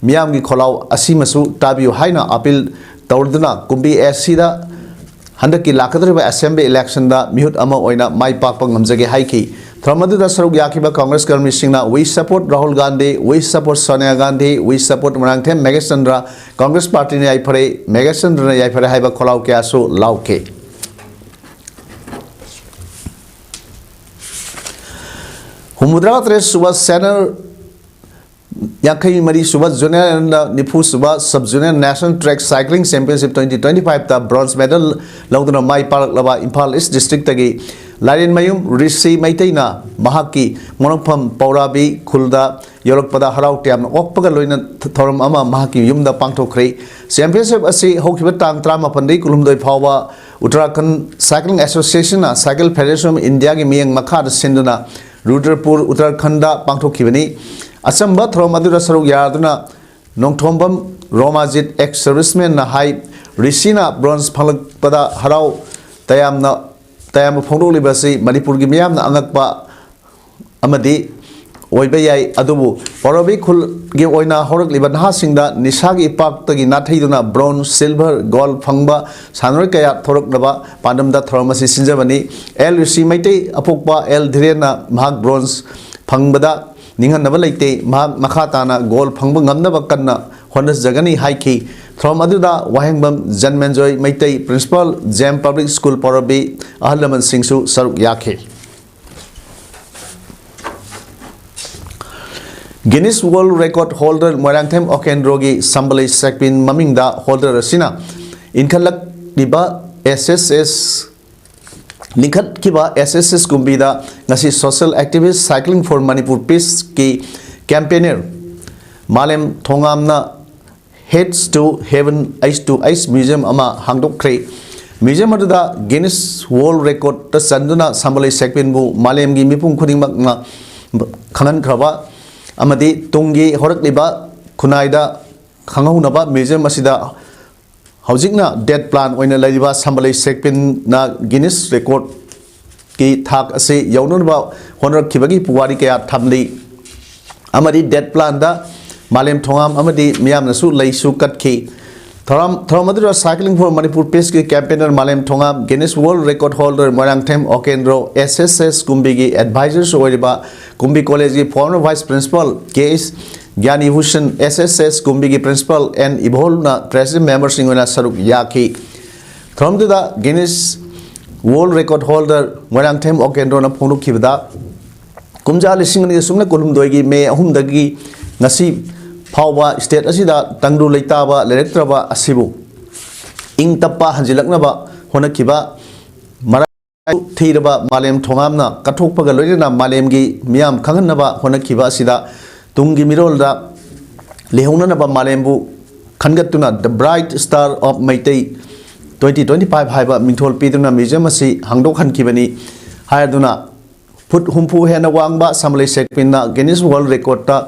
ꯃꯤꯌꯥꯝꯒꯤ ꯈꯣꯜꯂꯥꯎ ꯑꯁꯤꯃꯁꯨ ꯇꯥꯕꯤꯌꯨ ꯍꯥꯏꯅ ꯑꯄꯤꯜ ꯇꯧꯗꯨꯅ ꯀꯨꯝꯕꯤ ꯑꯦꯁꯤꯗ ꯍꯟꯗꯛꯀꯤ ꯂꯥꯛꯀꯗꯧꯔꯤꯕ ꯑꯦꯁꯦꯝꯕ꯭ꯂꯤ ꯏꯂꯦꯛꯁꯟꯗ ꯃꯤꯍꯨꯠ ꯑꯃ ꯑꯣꯏꯅ ꯃꯥꯏ ꯄꯥꯛꯄ ꯉꯝꯖꯒꯦ ꯍꯥꯏꯈꯤ꯫ ꯊꯧꯔꯝ ꯑꯗꯨꯗ ꯁꯔꯨꯛ ꯌꯥꯈꯤꯕ Congress ꯀꯔꯃꯤꯁꯤꯡꯅ "We support Rahul Gandhi, we support Sonia Gandhi, we support Moirangthem Meghachandra, Congress ꯄꯥꯔꯇꯤꯅ ꯌꯥꯏꯐꯔꯦ, ꯃꯦꯘꯆꯟꯗ꯭ꯔꯅ ꯌꯥꯏꯐꯔꯦ" ꯍꯥꯏꯕ ꯈꯣꯜꯂꯥꯎ ꯀꯌꯥꯁꯨ ꯂꯥꯎꯈꯤ꯫ ꯍꯨꯝꯐꯨꯇꯔꯥ ꯇꯔꯦꯠ ꯁꯨꯕ ꯁꯦꯅꯤꯌꯔ ꯌꯥꯡꯈꯩ ꯃꯔꯤ ꯁꯨꯕ ꯖꯨꯅꯤꯌꯔ ꯑꯃꯗꯤ ꯅꯤꯐꯨ ꯁꯨꯕ sub junior national track cycling championship twenty twenty ꯐꯥꯏꯚꯇ ꯕ꯭ꯔꯣꯟꯖ ꯃꯦꯗꯜ ꯂꯧꯗꯨꯅ ꯃꯥꯏ ꯄꯥꯛꯂꯛꯂꯕ ꯏꯝꯐꯥꯜ ꯏꯁ ꯗꯤꯁꯇ꯭ꯔꯤꯛꯇꯒꯤ ꯂꯥꯏꯔꯦꯟꯃꯌꯨꯝ ꯔꯤꯁꯤ ꯃꯩꯇꯩꯅ ꯃꯍꯥꯛꯀꯤ ꯃꯣꯔꯣꯛꯐꯝ ꯄꯧꯔꯥꯕꯤ ꯈꯨꯜꯗ ꯌꯧꯔꯛꯄꯗ ꯍꯔꯥꯎ ꯇꯌꯥꯝꯅ ꯑꯣꯛꯄꯒ ꯂꯣꯏꯅ ꯊꯧꯔꯝ ꯑꯃ ꯃꯍꯥꯛꯀꯤ ꯌꯨꯝꯗ ꯄꯥꯡꯊꯣꯛꯈ꯭ꯔꯦ꯫ ꯆꯦꯝꯄꯤꯌꯟꯁꯤꯞ ꯑꯁꯤ ꯍꯧꯈꯤꯕ ꯇꯥꯡ ꯇꯔꯥꯃꯥꯄꯟꯗꯒꯤ ꯀꯨꯟꯍꯨꯝꯗꯣꯏ ꯐꯥꯎꯕ ꯎꯠꯇꯔꯥꯈꯟꯗ ꯁꯥꯏꯀ꯭ꯂꯤꯡ ꯑꯦꯁꯣꯁꯤꯌꯦꯁꯟꯅ ꯁꯥꯏꯀꯜ ꯐꯦꯗꯦꯔꯦꯁꯟ ꯑꯣꯐ ꯏꯟꯗꯤꯌꯥꯒꯤ ꯃꯤꯠꯌꯦꯡ ꯃꯈꯥꯗ ꯁꯤꯟꯗꯨꯅ ꯔꯨꯗ꯭ꯔꯄꯨꯔ, ꯎꯠꯇꯔꯥꯈꯟꯗꯗ ꯄꯥꯡꯊꯣꯛꯈꯤꯕꯅꯤ꯫ ꯑꯆꯝꯕ ꯊꯧꯔꯝ ꯑꯗꯨꯗ ꯁꯔꯨꯛ ꯌꯥꯗꯨꯅ ꯅꯣꯡꯊꯣꯝꯕꯝ ꯔꯣꯃꯥꯖꯤꯠ, ꯑꯦꯛꯁ ꯁꯔꯚꯤꯁꯃꯦꯟꯅ ꯍꯥꯏ, ꯔꯤꯁꯤꯅ ꯕ꯭ꯔꯣꯟꯖ ꯐꯪꯂꯛꯄꯗ ꯍꯔꯥꯎ ꯇꯌꯥꯝꯅ, ꯇꯌꯥꯝꯕ ꯐꯣꯡꯗꯣꯛꯂꯤꯕ ꯑꯁꯤ ꯃꯅꯤꯄꯨꯔꯒꯤ ꯃꯤꯌꯥꯝꯅ ꯑꯉꯛꯄ ꯑꯃꯗꯤ ꯑꯣꯏꯕ ꯌꯥꯏ, ꯑꯗꯨꯕꯨ ꯄꯧꯔꯥꯕꯤ ꯈꯨꯜꯒꯤ ꯑꯣꯏꯅ ꯍꯧꯔꯛꯂꯤꯕ ꯅꯍꯥꯁꯤꯡꯗ ꯅꯤꯁꯥꯒꯤ ꯏꯄꯥꯛꯇꯒꯤ ꯅꯥꯊꯩꯗꯨꯅ ꯕ꯭ꯔꯣꯟꯖ, ꯁꯤꯜꯚꯔ, ꯒꯣꯜꯗ ꯐꯪꯕ ꯁꯥꯟꯅꯔꯣꯏ ꯀꯌꯥ ꯊꯣꯔꯛꯅꯕ ꯄꯥꯟꯗꯝꯗ ꯊꯧꯔꯝ ꯑꯁꯤ ꯁꯤꯟꯖꯕꯅꯤ꯫ ꯑꯦꯜ ꯔꯤꯁꯤ ꯃꯩꯇꯩ ꯑꯄꯣꯛꯄ ꯑꯦꯜ ꯙꯤꯔꯦꯟꯅ ꯃꯍꯥꯛ ꯕ꯭ꯔꯣꯟꯖ ꯐꯪꯕꯗ ꯅꯤꯡꯍꯟꯅꯕ ꯂꯩꯇꯦ꯫ ꯃꯍꯥꯛ ꯃꯈꯥ ꯇꯥꯅ ꯒꯣꯜꯗ ꯐꯪꯕ ꯉꯝꯅꯕ ꯀꯟꯅ ꯍꯣꯠꯅꯖꯒꯅꯤ ꯍꯥꯏꯈꯤ꯫ ꯊꯧꯔꯝ ꯑꯗꯨꯗ Wahengbam Janmenjoy Meitei, principal, gem public school ꯄꯧꯔꯥꯕꯤ, ꯑꯍꯜ ꯂꯃꯟꯁꯤꯡꯁꯨ ꯁꯔꯨꯛ ꯌꯥꯈꯤ꯫ Guinness world record holder Moirangthem ꯑꯣꯀꯦꯟꯗ꯭ꯔꯣꯒꯤ ꯁꯝꯕꯂꯩ ꯁꯦꯛꯄꯤꯟ ꯃꯃꯤꯡꯗ ꯍꯣꯜꯗꯔ ꯑꯁꯤꯅ ꯏꯟꯈꯠꯂꯛꯂꯤꯕ ꯑꯦꯁ ꯑꯦꯁ ꯑꯦꯁ ꯂꯤꯡꯈꯠꯈꯤꯕ ꯑꯦꯁ ꯑꯦꯁ ꯑꯦꯁ ꯀꯨꯝꯕꯤꯗ ꯉꯁꯤ social activist Cycling for Manipur Peaceꯀꯤ campaigner ꯃꯥꯂꯦꯝ ꯊꯣꯉꯥꯝꯅ Heads to Heaven, H to H Museum ꯑꯃ ꯍꯥꯡꯗꯣꯛꯈ꯭ꯔꯦ꯫ ꯃ꯭ꯌꯨꯖꯤꯌꯝ ꯑꯗꯨꯗ ꯒꯤꯅꯤꯁ ꯋꯥꯔꯜ ꯔꯦꯀꯣꯔꯗꯇ ꯆꯟꯗꯨꯅ ꯁꯝꯕꯂꯩ ꯁꯦꯛꯄꯤꯟꯕꯨ ꯃꯥꯂꯦꯝꯒꯤ ꯃꯤꯄꯨꯝ ꯈꯨꯗꯤꯡꯃꯛꯅ ꯈꯪꯍꯟꯈ꯭ꯔꯕ ꯑꯃꯗꯤ ꯇꯨꯡꯒꯤ ꯍꯧꯔꯛꯂꯤꯕ ꯈꯨꯟꯅꯥꯏꯗ ꯈꯪꯍꯧꯅꯕ ꯃ꯭ꯌꯨꯖꯤꯌꯝ ꯑꯁꯤꯗ ꯍꯧꯖꯤꯛꯅ ꯗꯦꯠ ꯄ꯭ꯂꯥꯟ ꯑꯣꯏꯅ ꯂꯩꯔꯤꯕ ꯁꯝꯕꯂꯩ ꯁꯦꯛꯄꯤꯟꯅ ꯒꯤꯅꯤꯁ ꯔꯦꯀꯣꯔꯗꯀꯤ ꯊꯥꯛ ꯑꯁꯤ ꯌꯧꯅꯅꯕ ꯍꯣꯠꯅꯔꯛꯈꯤꯕꯒꯤ ꯄꯨꯋꯥꯔꯤ ꯀꯌꯥ ꯊꯝꯂꯤ꯫ ꯑꯃꯗꯤ ꯗꯦꯠ ꯄ꯭ꯂꯥꯟꯗ ꯃꯥꯂꯦꯝ ꯊꯣꯉꯥꯝ ꯑꯃꯗꯤ ꯃꯤꯌꯥꯝꯅꯁꯨ ꯂꯩꯁꯨ ꯀꯠꯈꯤ꯫ ꯊꯧꯔꯝ ꯊꯧꯔꯝ ꯑꯗꯨꯗ Cycling for Manipur Peaceꯀꯤ campaigner ꯃꯥꯂꯦꯝ ꯊꯣꯉꯥꯝ, Guinness World Record holder Moirangthem ꯑꯣꯀꯦꯟꯗ꯭ꯔꯣ, S S S ꯀꯨꯝꯕꯤꯒꯤ advisors ꯑꯣꯏꯔꯤꯕ ꯀꯨꯝꯕꯤ ꯀꯣꯂꯦꯖꯀꯤ former vice principal K S ꯒ꯭ꯌꯥꯅꯤ Bhushan, S S S ꯀꯨꯝꯕꯤꯒꯤ principal N ꯏꯕꯣꯜꯅ president memberꯁꯤꯡ ꯑꯣꯏꯅ ꯁꯔꯨꯛ ꯌꯥꯈꯤ꯫ ꯊꯧꯔꯝꯗꯨꯗ Guinness World Record holder Moirangthem ꯑꯣꯀꯦꯟꯗ꯭ꯔꯣꯅ ꯐꯣꯡꯗꯣꯛꯈꯤꯕꯗ, ꯀꯨꯝꯖꯥ ꯂꯤꯁꯤꯡ ꯑꯅꯤꯒ ꯁꯨꯞꯅ ꯀꯨꯟꯍꯨꯝꯗꯣꯏꯒꯤ ꯃꯦ ꯑꯍꯨꯝꯗꯒꯤ ꯉꯁꯤ ꯐꯥꯎꯕ state ꯑꯁꯤꯗ ꯇꯪꯗꯨ ꯂꯩꯇꯥꯕ ꯂꯩꯔꯛꯇ꯭ꯔꯕ ꯑꯁꯤꯕꯨ ꯏꯪ ꯇꯞꯄ ꯍꯟꯖꯤꯜꯂꯛꯅꯕ ꯍꯣꯠꯅꯈꯤꯕ ꯃꯔꯥꯏ ꯊꯤꯔꯕ ꯃꯥꯂꯦꯝ ꯊꯣꯉꯥꯝꯅ ꯀꯠꯊꯣꯛꯄꯒ ꯂꯣꯏꯅꯅ ꯃꯥꯂꯦꯝꯒꯤ ꯃꯤꯌꯥꯝ ꯈꯪꯍꯟꯅꯕ ꯍꯣꯠꯅꯈꯤꯕ ꯑꯁꯤꯗ ꯇꯨꯡꯒꯤ ꯃꯤꯔꯣꯜꯗ ꯂꯩꯍꯧꯅꯅꯕ ꯃꯥꯂꯦꯝꯕꯨ ꯈꯟꯒꯠꯇꯨꯅ The Bright Star of Meitei twenty twenty-five ꯍꯥꯏꯕ ꯃꯤꯡꯊꯣꯜ ꯄꯤꯗꯨꯅ ꯃ꯭ꯌꯨꯖꯤꯌꯝ ꯑꯁꯤ ꯍꯥꯡꯗꯣꯛꯍꯟꯈꯤꯕꯅꯤ ꯍꯥꯏꯗꯨꯅ ꯐꯨꯠ ꯍꯨꯝꯐꯨ ꯍꯦꯟꯅ ꯋꯥꯡꯕ ꯁꯝꯕꯂꯩ ꯁꯦꯛꯄꯤꯟꯅ Guinness World Recordꯇ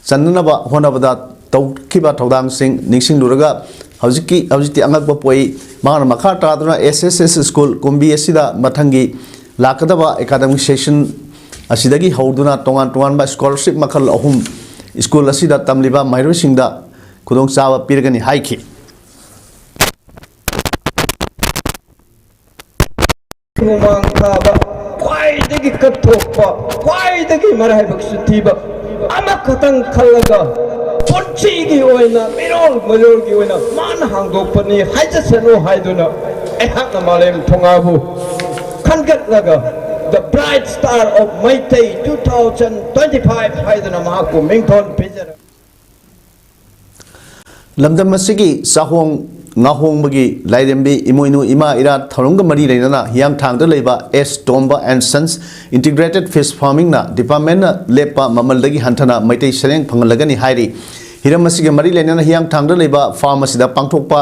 ꯆꯟꯅꯅꯕ ꯍꯣꯠꯅꯕꯗ ꯇꯧꯈꯤꯕ ꯊꯧꯗꯥꯡꯁꯤꯡ ꯅꯤꯡꯁꯤꯡꯂꯨꯔꯒ ꯍꯧꯖꯤꯛꯀꯤ, ꯍꯧꯖꯤꯛꯇꯤ ꯑꯉꯛꯄ ꯄꯣꯛꯏ꯫ ꯃꯍꯥꯛꯅ ꯃꯈꯥ ꯇꯥꯗꯨꯅ S S S school ꯀꯨꯝꯕꯤ ꯑꯁꯤꯗ ꯃꯊꯪꯒꯤ ꯂꯥꯛꯀꯗꯕ academic session ꯑꯁꯤꯗꯒꯤ ꯍꯧꯗꯨꯅ ꯇꯣꯉꯥꯟ ꯇꯣꯉꯥꯟꯕ scholarship ꯃꯈꯜ ꯑꯍꯨꯝ school ꯑꯁꯤꯗ ꯇꯝꯂꯤꯕ ꯃꯍꯩꯔꯣꯏꯁꯤꯡꯗ ꯈꯨꯗꯣꯡꯆꯥꯕ ꯄꯤꯔꯒꯅꯤ ꯍꯥꯏꯈꯤ꯫ ꯍꯨꯃꯥꯡ ꯊꯥꯕ, ꯈ꯭ꯋꯥꯏꯗꯒꯤ ꯀꯠꯊꯣꯛꯄ, ꯈ꯭ꯋꯥꯏꯗꯒꯤ ꯃꯔꯥꯏꯕꯛꯁꯨ ꯊꯤꯕ ꯑꯃꯈꯛꯇꯪ ꯈꯜꯂꯒ ꯄꯨꯟꯁꯤꯒꯤ ꯑꯣꯏꯅ, ꯃꯤꯔꯣꯜ ꯃꯩꯔꯣꯜꯒꯤ ꯑꯣꯏꯅ ꯃꯥꯅ ꯍꯥꯡꯗꯣꯛꯄꯅꯤ ꯍꯥꯏꯖꯁꯅꯨ ꯍꯥꯏꯗꯨꯅ ꯑꯩꯍꯥꯛꯅ ꯃꯥꯂꯦꯝ ꯊꯣꯉꯥꯕꯨ ꯈꯟꯒꯠꯂꯒ The Bright Star of Meitei two thousand twenty-five ꯍꯥꯏꯗꯨꯅ ꯃꯍꯥꯛꯄꯨ ꯃꯤꯡꯊꯣꯟ ꯄꯤꯖꯔꯤ꯫ ꯂꯝꯗꯝ ꯑꯁꯤꯒꯤ ꯆꯥꯍꯣꯡ ꯉꯥꯍꯣꯡꯕꯒꯤ ꯂꯥꯏꯔꯦꯝꯕꯤ ꯏꯃꯣꯏꯅꯨ ꯏꯃꯥ ꯏꯔꯥꯠ ꯊꯧꯔꯝꯒ ꯃꯔꯤ ꯂꯩꯅꯅ ꯍꯤꯌꯥꯡꯊꯥꯡꯗ ꯂꯩꯕ S Tomba and Sons Integrated Fish Farmingꯅ departmentꯅ ꯂꯦꯞꯄ ꯃꯃꯜꯗꯒꯤ ꯍꯟꯊꯅ ꯃꯩꯇꯩ ꯁꯔꯦꯡ ꯐꯪꯍꯜꯂꯒꯅꯤ ꯍꯥꯏꯔꯤ꯫ ꯍꯤꯔꯝ ꯑꯁꯤꯒ ꯃꯔꯤ ꯂꯩꯅꯅ ꯍꯤꯌꯥꯡꯊꯥꯡꯗ ꯂꯩꯕ farm ꯑꯁꯤꯗ ꯄꯥꯡꯊꯣꯛꯄ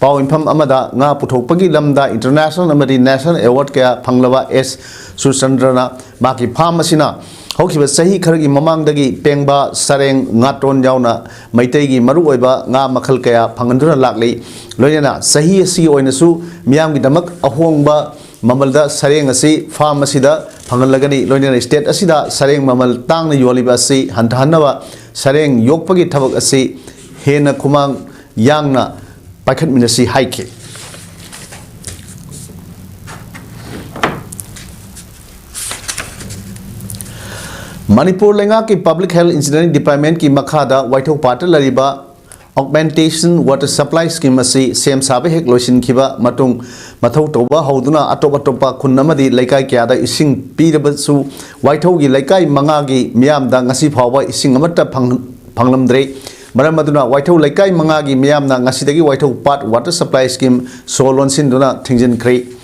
ꯄꯥꯎ ꯏꯟꯐꯝ ꯑꯃꯗ ꯉꯥ ꯄꯨꯊꯣꯛꯄꯒꯤ ꯂꯝꯗ international ꯑꯃꯗꯤ national award ꯀꯌꯥ ꯐꯪꯂꯕ ꯑꯦꯁ ꯁꯨꯔꯆꯟꯗ꯭ꯔꯅ ꯃꯍꯥꯛꯀꯤ farm ꯑꯁꯤꯅ ꯍꯧꯈꯤꯕ ꯆꯍꯤ ꯈꯔꯒꯤ ꯃꯃꯥꯡꯗꯒꯤ ꯄꯦꯡꯕꯥ, ꯁꯔꯦꯡ, ꯉꯥꯇꯣꯟ ꯌꯥꯎꯅ ꯃꯩꯇꯩꯒꯤ ꯃꯔꯨꯑꯣꯏꯕ ꯉꯥ ꯃꯈꯜ ꯀꯌꯥ ꯐꯪꯍꯟꯗꯨꯅ ꯂꯥꯛꯂꯤ꯫ ꯂꯣꯏꯅꯅ ꯆꯍꯤ ꯑꯁꯤꯒꯤ ꯑꯣꯏꯅꯁꯨ ꯃꯤꯌꯥꯝꯒꯤꯗꯃꯛ ꯑꯍꯣꯡꯕ ꯃꯃꯜꯗ ꯁꯔꯦꯡ ꯑꯁꯤ farm ꯑꯁꯤꯗ ꯐꯪꯍꯜꯂꯒꯅꯤ꯫ ꯂꯣꯏꯅꯅ state ꯑꯁꯤꯗ ꯁꯔꯦꯡ ꯃꯃꯜ ꯇꯥꯡꯅ ꯌꯣꯜꯂꯤꯕ ꯑꯁꯤ ꯍꯟꯊꯍꯟꯅꯕ ꯁꯔꯦꯡ ꯌꯣꯛꯄꯒꯤ ꯊꯕꯛ ꯑꯁꯤ ꯍꯦꯟꯅ ꯈꯨꯃꯥꯡ ꯌꯥꯡꯅ ꯄꯥꯏꯈꯠꯃꯤꯟꯅꯁꯤ ꯍꯥꯏꯈꯤ꯫ ꯃꯅꯤꯄꯨꯔ ꯂꯩꯉꯥꯛꯀꯤ Public Health Engineering Departmentꯀꯤ ꯃꯈꯥꯗ ꯋꯥꯏꯊꯧ ꯄꯥꯠꯇ ꯂꯩꯔꯤꯕ Augmentation Water Supply Scheme ꯑꯁꯤ ꯁꯦꯝ ꯁꯥꯕ ꯍꯦꯛ ꯂꯣꯏꯁꯤꯟꯈꯤꯕ ꯃꯇꯨꯡ, ꯃꯊꯧ ꯇꯧꯕ ꯍꯧꯗꯨꯅ ꯑꯇꯣꯞ ꯑꯇꯣꯞꯄ ꯈꯨꯟ ꯑꯃꯗꯤ ꯂꯩꯀꯥꯏ ꯀꯌꯥꯗ ꯏꯁꯤꯡ ꯄꯤꯔꯕꯁꯨ, ꯋꯥꯏꯊꯧꯒꯤ ꯂꯩꯀꯥꯏ ꯃꯉꯥꯒꯤ ꯃꯤꯌꯥꯝꯗ ꯉꯁꯤ ꯐꯥꯎꯕ ꯏꯁꯤꯡ ꯑꯃꯠꯇ ꯐꯪ-, ꯐꯪꯂꯝꯗ꯭ꯔꯦ꯫ ꯃꯔꯝ ꯑꯗꯨꯅ ꯋꯥꯏꯊꯧ ꯂꯩꯀꯥꯏ ꯃꯉꯥꯒꯤ ꯃꯤꯌꯥꯝꯅ ꯉꯁꯤꯗꯒꯤ ꯋꯥꯏꯊꯧ ꯄꯥꯠ Water Supply Scheme ꯁꯣ ꯂꯣꯟꯁꯤꯟꯗꯨꯅ ꯊꯤꯡꯖꯤꯟꯈ꯭ꯔꯦ꯫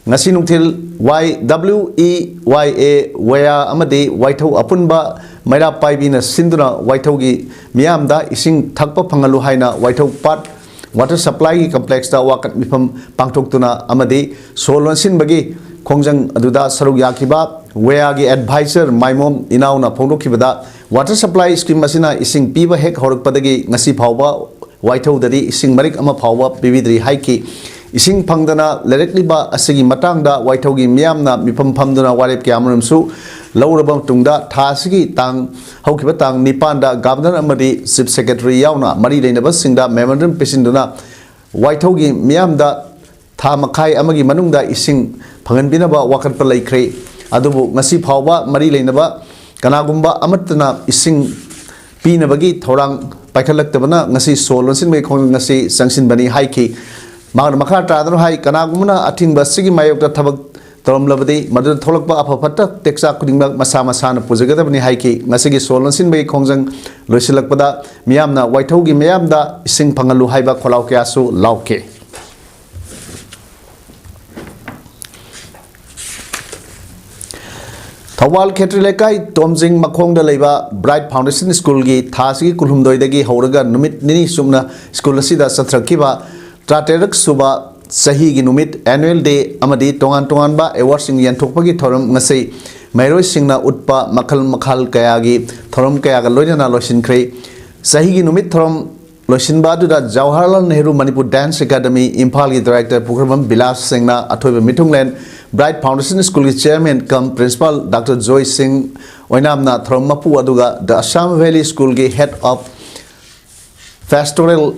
ꯉꯁꯤ ꯅꯨꯡꯊꯤꯜ ꯋꯥꯏ ꯗꯕ꯭ꯂꯤꯎ ꯏ ꯋꯥꯏ ꯑꯦ ꯋꯦꯌꯥ ꯑꯃꯗꯤ ꯋꯥꯏꯊꯧ ꯑꯄꯨꯟꯕ ꯃꯩꯔꯥ ꯄꯥꯏꯕꯤꯅ ꯁꯤꯟꯗꯨꯅ ꯋꯥꯏꯊꯧꯒꯤ ꯃꯤꯌꯥꯝꯗ ꯏꯁꯤꯡ ꯊꯛꯄ ꯐꯪꯍꯜꯂꯨ ꯍꯥꯏꯅ ꯋꯥꯏꯊꯧ ꯄꯥꯠ Water Supplyꯒꯤ complexꯇ ꯋꯥꯀꯠ ꯃꯤꯐꯝ ꯄꯥꯡꯊꯣꯛꯇꯨꯅ ꯑꯃꯗꯤ ꯁꯣ ꯂꯣꯟꯁꯤꯟꯕꯒꯤ ꯈꯣꯡꯖꯪ ꯑꯗꯨꯗ ꯁꯔꯨꯛ ꯌꯥꯈꯤꯕ ꯋꯦꯌꯥꯒꯤ advisor ꯃꯥꯏꯃꯣꯝ ꯏꯅꯥꯎꯅ ꯐꯣꯡꯗꯣꯛꯈꯤꯕꯗ, Water Supply Scheme ꯑꯁꯤꯅ ꯏꯁꯤꯡ ꯄꯤꯕ ꯍꯦꯛ ꯍꯧꯔꯛꯄꯗꯒꯤ ꯉꯁꯤ ꯐꯥꯎꯕ ꯋꯥꯏꯊꯧꯗꯗꯤ ꯏꯁꯤꯡ ꯃꯔꯤꯛ ꯑꯃ ꯐꯥꯎꯕ ꯄꯤꯕꯤꯗ꯭ꯔꯤ ꯍꯥꯏꯈꯤ꯫ ꯏꯁꯤꯡ ꯐꯪꯗꯅ ꯂꯩꯔꯛꯂꯤꯕ ꯑꯁꯤꯒꯤ ꯃꯇꯥꯡꯗ ꯋꯥꯏꯊꯧꯒꯤ ꯃꯤꯌꯥꯝꯅ ꯃꯤꯐꯝ ꯐꯝꯗꯨꯅ ꯋꯥꯔꯦꯞ ꯀꯌꯥꯃꯔꯨꯝꯁꯨ ꯂꯧꯔꯕ ꯃꯇꯨꯡꯗ, ꯊꯥ ꯑꯁꯤꯒꯤ ꯇꯥꯡ, ꯍꯧꯈꯤꯕ ꯇꯥꯡ ꯅꯤꯄꯥꯟꯗ Governor ꯑꯃꯗꯤ Chief Secretary ꯌꯥꯎꯅ ꯃꯔꯤ ꯂꯩꯅꯕꯁꯤꯡꯗ memorandum ꯄꯤꯁꯤꯟꯗꯨꯅ ꯋꯥꯏꯊꯧꯒꯤ ꯃꯤꯌꯥꯝꯗ ꯊꯥ ꯃꯈꯥꯏ ꯑꯃꯒꯤ ꯃꯅꯨꯡꯗ ꯏꯁꯤꯡ ꯐꯪꯍꯟꯕꯤꯅꯕ ꯋꯥꯀꯠꯄ ꯂꯩꯈ꯭ꯔꯦ꯫ ꯑꯗꯨꯕꯨ ꯉꯁꯤ ꯐꯥꯎꯕ ꯃꯔꯤ ꯂꯩꯅꯕ ꯀꯅꯥꯒꯨꯝꯕ ꯑꯃꯠꯇꯅ ꯏꯁꯤꯡ ꯄꯤꯅꯕꯒꯤ ꯊꯧꯔꯥꯡ ꯄꯥꯏꯈꯠꯂꯛꯇꯕꯅ ꯉꯁꯤ ꯁꯣ ꯂꯣꯟꯁꯤꯟꯕꯒꯤ ꯈꯣꯡꯖꯪ ꯑꯁꯤ ꯆꯪꯁꯤꯟꯕꯅꯤ ꯍꯥꯏꯈꯤ꯫ ꯃꯍꯥꯛꯅ ꯃꯈꯥ ꯇꯥꯗꯨꯅ ꯍꯥꯏ, ꯀꯅꯥꯒꯨꯝꯕꯅ ꯑꯊꯤꯡꯕ ꯑꯁꯤꯒꯤ ꯃꯥꯌꯣꯛꯇ ꯊꯕꯛ ꯇꯧꯔꯝꯂꯕꯗꯤ ꯃꯗꯨꯗ ꯊꯣꯛꯂꯛꯄ ꯑꯐ ꯐꯠꯇ ꯇꯦꯛꯆꯥꯛ ꯈꯨꯗꯤꯡꯃꯛ ꯃꯁꯥ ꯃꯁꯥꯅ ꯄꯨꯖꯒꯗꯕꯅꯤ ꯍꯥꯏꯈꯤ꯫ ꯉꯁꯤꯒꯤ ꯁꯣ ꯂꯣꯟꯁꯤꯟꯕꯒꯤ ꯈꯣꯡꯖꯪ ꯂꯣꯏꯁꯤꯜꯂꯛꯄꯗ ꯃꯤꯌꯥꯝꯅ ꯋꯥꯏꯊꯧꯒꯤ ꯃꯤꯌꯥꯝꯗ ꯏꯁꯤꯡ ꯐꯪꯍꯜꯂꯨ ꯍꯥꯏꯕ ꯈꯣꯜꯂꯥꯎ ꯀꯌꯥꯁꯨ ꯂꯥꯎꯈꯤ꯫ ꯊꯧꯕꯥꯜ ꯈꯦꯇ꯭ꯔꯤ ꯂꯩꯀꯥꯏ ꯇꯣꯝꯖꯤꯡ ꯃꯈꯣꯡꯗ ꯂꯩꯕ Bright Foundation Schoolꯒꯤ ꯊꯥ ꯑꯁꯤꯒꯤ ꯀꯨꯟꯍꯨꯝꯗꯣꯏꯗꯒꯤ ꯍꯧꯔꯒ ꯅꯨꯃꯤꯠ ꯅꯤꯅꯤ ꯆꯨꯞꯅ school ꯑꯁꯤꯗ ꯆꯠꯊꯔꯛꯈꯤꯕ ꯇꯔꯥꯇꯔꯦꯠ ꯁꯨꯕ ꯆꯍꯤꯒꯤ ꯅꯨꯃꯤꯠ, annual day, ꯑꯃꯗꯤ ꯇꯣꯉꯥꯟ ꯇꯣꯉꯥꯟꯕ awardꯁꯤꯡ ꯌꯦꯟꯊꯣꯛꯄꯒꯤ ꯊꯧꯔꯝ ꯉꯁꯤ ꯃꯍꯩꯔꯣꯏꯁꯤꯡꯅ ꯎꯠꯄ ꯃꯈꯜ ꯃꯈꯜ ꯀꯌꯥꯒꯤ ꯊꯧꯔꯝ ꯀꯌꯥꯒ ꯂꯣꯏꯅꯅ ꯂꯣꯏꯁꯤꯟꯈ꯭ꯔꯦ꯫ ꯆꯍꯤꯒꯤ ꯅꯨꯃꯤꯠ ꯊꯧꯔꯝ ꯂꯣꯏꯁꯤꯟꯕ ꯑꯗꯨꯗ ꯖꯋꯥꯍꯔꯂꯥꯜ ꯅꯦꯍꯔꯨ ꯃꯅꯤꯄꯨꯔ Dance Academy ꯏꯝꯐꯥꯜꯒꯤ director ꯄꯨꯈ꯭ꯔꯝꯕꯝ ꯕꯤꯂꯥꯁ ꯁꯤꯡꯅ ꯑꯊꯣꯏꯕ ꯃꯤꯊꯨꯡꯂꯦꯟ, Bright Foundation Schoolꯒꯤ chairman cum principal Doctor ꯖꯣꯏ ꯁꯤꯡ ꯑꯣꯏꯅꯥꯝꯅ ꯊꯧꯔꯝ ꯃꯄꯨ ꯑꯗꯨꯒ The Assam Valley Schoolꯒꯤ head of pastoral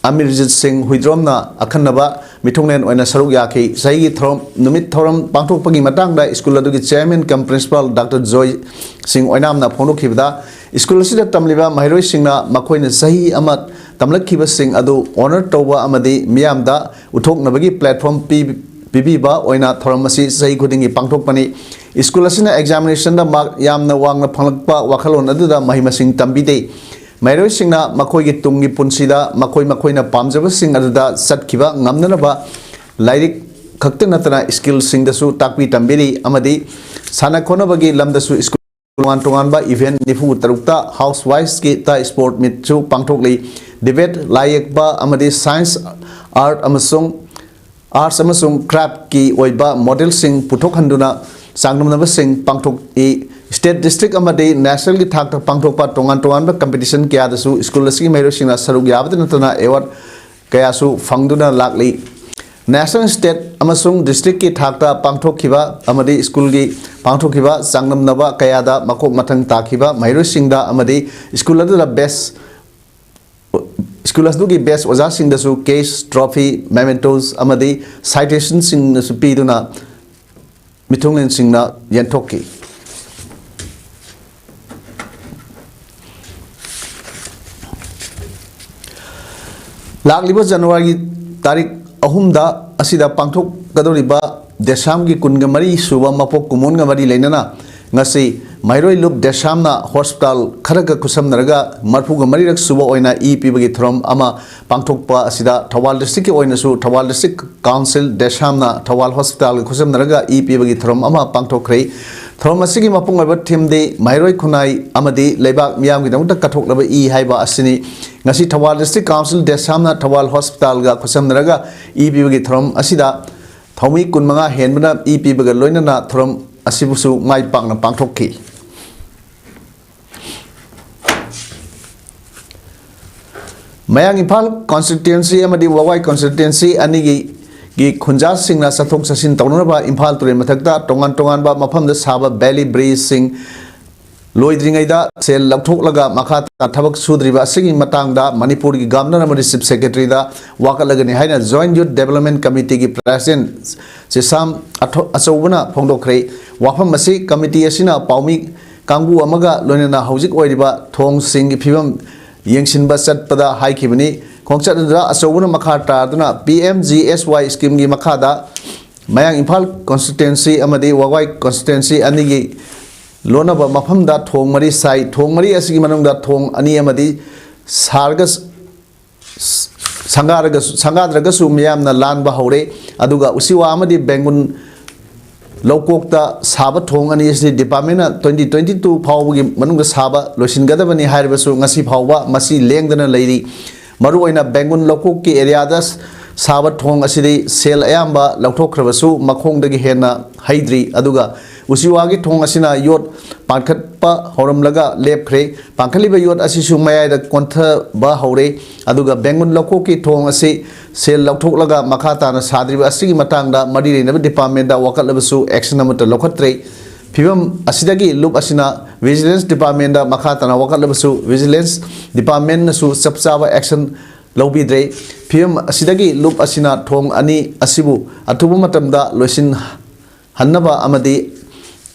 ꯑꯃꯤꯔꯖꯤꯠ ꯁꯤꯡ ꯍꯨꯏꯗ꯭ꯔꯣꯝꯅ ꯑꯈꯟꯅꯕ ꯃꯤꯊꯨꯡꯂꯦꯟ ꯑꯣꯏꯅ ꯁꯔꯨꯛ ꯌꯥꯈꯤ꯫ ꯆꯍꯤꯒꯤ ꯊꯧꯔꯝ, ꯅꯨꯃꯤꯠ ꯊꯧꯔꯝ ꯄꯥꯡꯊꯣꯛꯄꯒꯤ ꯃꯇꯥꯡꯗ ꯁ꯭ꯀꯨꯜ ꯑꯗꯨꯒꯤ chairman cum principal Doctor ꯖꯣꯏ ꯁꯤꯡ ꯑꯣꯏꯅꯥꯝꯅ ꯐꯣꯡꯗꯣꯛꯈꯤꯕꯗ, ꯁ꯭ꯀꯨꯜ ꯑꯁꯤꯗ ꯇꯝꯂꯤꯕ ꯃꯍꯩꯔꯣꯏꯁꯤꯡꯅ ꯃꯈꯣꯏꯅ ꯆꯍꯤ ꯑꯃ ꯇꯝꯂꯛꯈꯤꯕꯁꯤꯡ ꯑꯗꯨ honor ꯇꯧꯕ ꯑꯃꯗꯤ ꯃꯤꯌꯥꯝꯗ ꯎꯠꯊꯣꯛꯅꯕꯒꯤ platform ꯄꯤ-, ꯄꯤꯕꯤꯕ ꯑꯣꯏꯅ ꯊꯧꯔꯝ ꯑꯁꯤ ꯆꯍꯤ ꯈꯨꯗꯤꯡꯒꯤ ꯄꯥꯡꯊꯣꯛꯄꯅꯤ꯫ ꯁ꯭ꯀꯨꯜ ꯑꯁꯤꯅ examinationꯗ mark ꯌꯥꯝꯅ ꯋꯥꯡꯅ ꯐꯪꯂꯛꯄ ꯋꯥꯈꯜꯂꯣꯟ ꯑꯗꯨꯗ ꯃꯍꯩ ꯃꯁꯤꯡ ꯇꯝꯕꯤꯗꯦ꯫ ꯃꯍꯩꯔꯣꯏꯁꯤꯡꯅ ꯃꯈꯣꯏꯒꯤ ꯇꯨꯡꯒꯤ ꯄꯨꯟꯁꯤꯗ ꯃꯈꯣꯏ ꯃꯈꯣꯏꯅ ꯄꯥꯝꯖꯕꯁꯤꯡ ꯑꯗꯨꯗ ꯆꯠꯈꯤꯕ ꯉꯝꯅꯅꯕ ꯂꯥꯏꯔꯤꯛ ꯈꯛꯇ ꯅꯠꯇꯅ skillꯁꯤꯡꯗꯁꯨ ꯇꯥꯛꯄꯤ ꯇꯝꯕꯤꯔꯤ ꯑꯃꯗꯤ ꯁꯥꯟꯅ ꯈꯣꯠꯅꯕꯒꯤ ꯂꯝꯗꯁꯨ ꯁ꯭ꯀꯨꯜ ꯇꯣꯉꯥꯟ ꯇꯣꯉꯥꯟꯕ event ꯅꯤꯐꯨ ꯇꯔꯨꯛꯇ housewives ꯀꯤꯇ sport meetꯁꯨ ꯄꯥꯡꯊꯣꯛꯂꯤ꯫ Debate, ꯂꯥꯏ ꯌꯦꯛꯄ ꯑꯃꯗꯤ science, art ꯑꯃꯁꯨꯡ arts ꯑꯃꯁꯨꯡ craftꯀꯤ ꯑꯣꯏꯕ modelꯁꯤꯡ ꯄꯨꯊꯣꯛꯍꯟꯗꯨꯅ ꯆꯥꯡꯗꯝꯅꯕꯁꯤꯡ ꯄꯥꯡꯊꯣꯛꯏ꯫ State, district ꯑꯃꯗꯤ nationalꯒꯤ ꯊꯥꯛꯇ ꯄꯥꯡꯊꯣꯛꯄ ꯇꯣꯉꯥꯟ ꯇꯣꯉꯥꯟꯕ competition ꯀꯌꯥꯗꯁꯨ ꯁ꯭ꯀꯨꯜ ꯑꯁꯤꯒꯤ ꯃꯍꯩꯔꯣꯏꯁꯤꯡꯅ ꯁꯔꯨꯛ ꯌꯥꯕꯇ ꯅꯠꯇꯅ award ꯀꯌꯥꯁꯨ ꯐꯪꯗꯨꯅ ꯂꯥꯛꯂꯤ꯫ National, state ꯑꯃꯁꯨꯡ districtꯀꯤ ꯊꯥꯛꯇ ꯄꯥꯡꯊꯣꯛꯈꯤꯕ ꯑꯃꯗꯤ ꯁ꯭ꯀꯨꯜꯒꯤ ꯄꯥꯡꯊꯣꯛꯈꯤꯕ ꯆꯥꯡꯗꯝꯅꯕ ꯀꯌꯥꯗ ꯃꯀꯣꯛ ꯃꯊꯪ ꯇꯥꯈꯤꯕ ꯃꯍꯩꯔꯣꯏꯁꯤꯡꯗ ꯑꯃꯗꯤ ꯁ꯭ꯀꯨꯜ ꯑꯗꯨꯗ best, ꯁ꯭ꯀꯨꯜ ꯑꯗꯨꯒꯤ best ꯑꯣꯖꯥꯁꯤꯡꯗꯁꯨ cash, trophy, mementos ꯑꯃꯗꯤ citationꯁꯤꯡꯅꯁꯨ ꯄꯤꯗꯨꯅ ꯃꯤꯊꯨꯡꯂꯦꯟꯁꯤꯡꯅ ꯌꯦꯟꯊꯣꯛꯈꯤ꯫ ꯂꯥꯛꯂꯤꯕ ꯖꯅꯋꯥꯔꯤ ꯇꯥꯔꯤꯛ ꯑꯍꯨꯝꯗ ꯑꯁꯤꯗ ꯄꯥꯡꯊꯣꯛꯀꯗꯧꯔꯤꯕ ꯗꯦꯁꯥꯝꯒꯤ ꯀꯨꯟꯒ ꯃꯔꯤ ꯁꯨꯕ ꯃꯄꯣꯛ ꯀꯨꯝꯑꯣꯟꯒ ꯃꯔꯤ ꯂꯩꯅꯅ ꯉꯁꯤ ꯃꯍꯩꯔꯣꯏ ꯂꯨꯞ ꯗꯦꯁꯥꯝꯅ hospital ꯈꯔꯒ ꯈꯨꯠꯁꯝꯅꯔꯒ ꯃꯔꯐꯨꯒ ꯃꯔꯤꯔꯛ ꯁꯨꯕ ꯑꯣꯏꯅ ꯏ ꯄꯤꯕꯒꯤ ꯊꯧꯔꯝ ꯑꯃ ꯄꯥꯡꯊꯣꯛꯄ ꯑꯁꯤꯗ ꯊꯧꯕꯥꯜ districtꯀꯤ ꯑꯣꯏꯅꯁꯨ Thoubal district council ꯗꯦꯁꯥꯝꯅ Thoubal hospitalꯒ ꯈꯨꯠꯁꯝꯅꯔꯒ E ꯄꯤꯕꯒꯤ ꯊꯧꯔꯝ ꯑꯃ ꯄꯥꯡꯊꯣꯛꯈ꯭ꯔꯦ꯫ ꯊꯧꯔꯝ ꯑꯁꯤꯒꯤ ꯃꯄꯨꯡ ꯑꯣꯏꯕ ꯊꯤꯝꯗꯤ ꯃꯍꯩꯔꯣꯏ ꯈꯨꯟꯅꯥꯏ ꯑꯃꯗꯤ ꯂꯩꯕꯥꯛ ꯃꯤꯌꯥꯝꯒꯤꯗꯃꯛꯇ ꯀꯠꯊꯣꯛꯂꯕ ꯏ ꯍꯥꯏꯕ ꯑꯁꯤꯅꯤ꯫ ꯉꯁꯤ Thoubal district council ꯗꯦꯁꯥꯝꯅ Thoubal ꯍꯣꯁꯄꯤꯇꯥꯜꯒ ꯈꯨꯠꯁꯝꯅꯔꯒ E ꯄꯤꯕꯒꯤ ꯊꯧꯔꯝ ꯑꯁꯤꯗ ꯊꯧꯃꯤ ꯀꯨꯟꯃꯉꯥ ꯍꯦꯟꯕꯅ ꯏ ꯄꯤꯕꯒ ꯂꯣꯏꯅꯅ ꯊꯧꯔꯝ ꯑꯁꯤꯕꯨꯁꯨ ꯃꯥꯏ ꯄꯥꯛꯅ ꯄꯥꯡꯊꯣꯛꯈꯤ꯫ ꯃꯌꯥꯡ ꯏꯝꯐꯥꯜ ꯀꯣꯟꯁꯇꯤꯇ꯭ꯋꯦꯟꯁꯤ ꯑꯃꯗꯤ ꯋꯥꯋꯥꯏ ꯀꯣꯟꯁꯇꯤꯇ꯭ꯋꯦꯟꯁꯤ ꯑꯅꯤꯒꯤ ꯒꯤ ꯈꯨꯟꯖꯥꯁꯤꯡꯅ ꯆꯠꯊꯣꯛ ꯆꯠꯁꯤꯟ ꯇꯧꯅꯅꯕ ꯏꯝꯐꯥꯜ ꯇꯨꯔꯦꯜ ꯃꯊꯛꯇ ꯇꯣꯉꯥꯟ ꯇꯣꯉꯥꯟꯕ ꯃꯐꯝꯗ ꯁꯥꯕ ꯕꯦꯂꯤ ꯕ꯭ꯔꯤꯖꯁꯤꯡ ꯂꯣꯏꯗ꯭ꯔꯤꯉꯩꯗ ꯁꯦꯜ ꯂꯧꯊꯣꯛꯂꯒ ꯃꯈꯥ ꯇꯥꯅ ꯊꯕꯛ ꯁꯨꯗ꯭ꯔꯤꯕ ꯑꯁꯤꯒꯤ ꯃꯇꯥꯡꯗ ꯃꯅꯤꯄꯨꯔꯒꯤ ꯒꯕꯔꯅꯔ ꯑꯃꯗꯤ ꯆꯤꯐ ꯁꯦꯀ꯭ꯔꯦꯇꯔꯤꯗ ꯋꯥꯀꯠꯂꯒꯅꯤ ꯍꯥꯏꯅ ꯖꯣꯏꯟꯠ ꯌꯨꯠ ꯗꯦꯕꯂꯞꯃꯦꯟꯠ ꯀꯃꯤꯇꯤꯒꯤ ꯄ꯭ꯔꯦꯁꯤꯗꯦꯟꯠ ꯆꯦꯁꯥꯝ ꯑꯊꯣ-, ꯑꯆꯧꯕꯅ ꯐꯣꯡꯗꯣꯛꯈ꯭ꯔꯦ꯫ ꯋꯥꯐꯝ ꯑꯁꯤ ꯀꯃꯤꯇꯤ ꯑꯁꯤꯅ ꯄꯥꯎꯃꯤ ꯀꯥꯡꯕꯨ ꯑꯃꯒ ꯂꯣꯏꯅꯅ ꯍꯧꯖꯤꯛ ꯑꯣꯏꯔꯤꯕ ꯊꯣꯡꯁꯤꯡꯒꯤ ꯐꯤꯕꯝ ꯌꯦꯡꯁꯤꯟꯕ ꯆꯠꯄꯗ ꯍꯥꯏꯈꯤꯕꯅꯤ꯫ ꯈꯣꯡꯆꯠ ꯑꯗꯨꯗ ꯑꯆꯧꯕꯅ ꯃꯈꯥ ꯇꯥꯗꯨꯅ ꯄꯤ ꯑꯦꯝ ꯖꯤ ꯑꯦꯁ ꯋꯥꯏ ꯁ꯭ꯀꯤꯝꯒꯤ ꯃꯈꯥꯗ ꯃꯌꯥꯡ ꯏꯝꯐꯥꯜ ꯀꯣꯟꯁꯇꯤꯇ꯭ꯋꯦꯟꯁꯤ ꯑꯃꯗꯤ ꯋꯥꯒꯥꯏ ꯀꯣꯟꯁꯇꯤꯇ꯭ꯋꯦꯟꯁꯤ ꯑꯅꯤꯒꯤ ꯂꯣꯟꯅꯕ ꯃꯐꯝꯗ ꯊꯣꯡ ꯃꯔꯤ ꯁꯥꯏ꯫ ꯊꯣꯡ ꯃꯔꯤ ꯑꯁꯤꯒꯤ ꯃꯅꯨꯡꯗ ꯊꯣꯡ ꯑꯅꯤ ꯑꯃꯗꯤ ꯁꯥꯔꯒ ꯁꯪꯒꯥꯔꯒꯁꯨ, ꯁꯪꯒꯥꯗ꯭ꯔꯒꯁꯨ ꯃꯤꯌꯥꯝꯅ ꯂꯥꯟꯕ ꯍꯧꯔꯦ꯫ ꯑꯗꯨꯒ ꯎꯆꯤꯋꯥ ꯑꯃꯗꯤ ꯕꯦꯡꯒꯨꯟ ꯂꯧꯀꯣꯛꯇ ꯁꯥꯕ ꯊꯣꯡ ꯑꯅꯤ ꯑꯁꯤꯗꯤ ꯗꯤꯄꯥꯔꯠꯃꯦꯟꯅ ꯇ꯭ꯋꯦꯟꯇꯤ ꯇ꯭ꯋꯦꯟꯇꯤ ꯇꯨ ꯐꯥꯎꯕꯒꯤ ꯃꯅꯨꯡꯗ ꯁꯥꯕ ꯂꯣꯏꯁꯤꯟꯒꯗꯕꯅꯤ ꯍꯥꯏꯔꯕꯁꯨ ꯉꯁꯤ ꯐꯥꯎꯕ ꯃꯁꯤ ꯂꯦꯡꯗꯅ ꯂꯩꯔꯤ꯫ ꯃꯔꯨꯑꯣꯏꯅ ꯕꯦꯡꯒꯨꯟ ꯂꯧꯀꯣꯛꯀꯤ ꯑꯦꯔꯤꯌꯥꯗ ꯁꯥꯕ ꯊꯣꯡ ꯑꯁꯤꯗꯤ ꯁꯦꯜ ꯑꯌꯥꯝꯕ ꯂꯧꯊꯣꯛꯈ꯭ꯔꯕꯁꯨ ꯃꯈꯣꯡꯗꯒꯤ ꯍꯦꯟꯅ ꯍꯩꯗ꯭ꯔꯤ꯫ ꯑꯗꯨꯒ ꯎꯆꯤꯋꯥꯒꯤ ꯊꯣꯡ ꯑꯁꯤꯅ ꯌꯣꯠ ꯄꯥꯟꯈꯠꯄ ꯍꯧꯔꯝꯂꯒ ꯂꯦꯞꯈ꯭ꯔꯦ꯫ ꯄꯥꯟꯈꯠꯂꯤꯕ ꯌꯣꯠ ꯑꯁꯤꯁꯨ ꯃꯌꯥꯏꯗ ꯀꯣꯟꯊꯕ ꯍꯧꯔꯦ꯫ ꯑꯗꯨꯒ ꯕꯦꯡꯒꯨꯟ ꯂꯧꯀꯣꯛꯀꯤ ꯊꯣꯡ ꯑꯁꯤ ꯁꯦꯜ ꯂꯧꯊꯣꯛꯂꯒ ꯃꯈꯥ ꯇꯥꯅ ꯁꯥꯗ꯭ꯔꯤꯕ ꯑꯁꯤꯒꯤ ꯃꯇꯥꯡꯗ ꯃꯔꯤ ꯂꯩꯅꯕ ꯗꯤꯄꯥꯔꯠꯃꯦꯟꯗ ꯋꯥꯀꯠꯂꯕꯁꯨ ꯑꯦꯛꯁꯟ ꯑꯃꯠꯇ ꯂꯧꯈꯠꯇ꯭ꯔꯦ꯫ ꯐꯤꯕꯝ ꯑꯁꯤꯗꯒꯤ ꯂꯨꯞ ꯑꯁꯤꯅ ꯚꯤꯖꯤꯂꯦꯟꯁ ꯗꯤꯄꯥꯔꯠꯃꯦꯟꯗ ꯃꯈꯥ ꯇꯥꯅ ꯋꯥꯀꯠꯂꯕꯁꯨ ꯚꯤꯖꯤꯂꯦꯟꯁ ꯗꯤꯄꯥꯔꯠꯃꯦꯟꯅꯁꯨ ꯆꯞ ꯆꯥꯕ ꯑꯦꯛꯁꯟ ꯂꯧꯕꯤꯗ꯭ꯔꯦ꯫ ꯐꯤꯕꯝ ꯑꯁꯤꯗꯒꯤ ꯂꯨꯞ ꯑꯁꯤꯅ ꯊꯣꯡ ꯑꯅꯤ ꯑꯁꯤꯕꯨ ꯑꯊꯨꯕ ꯃꯇꯝꯗ ꯂꯣꯏꯁꯤꯟꯍꯟꯅꯕ ꯑꯃꯗꯤ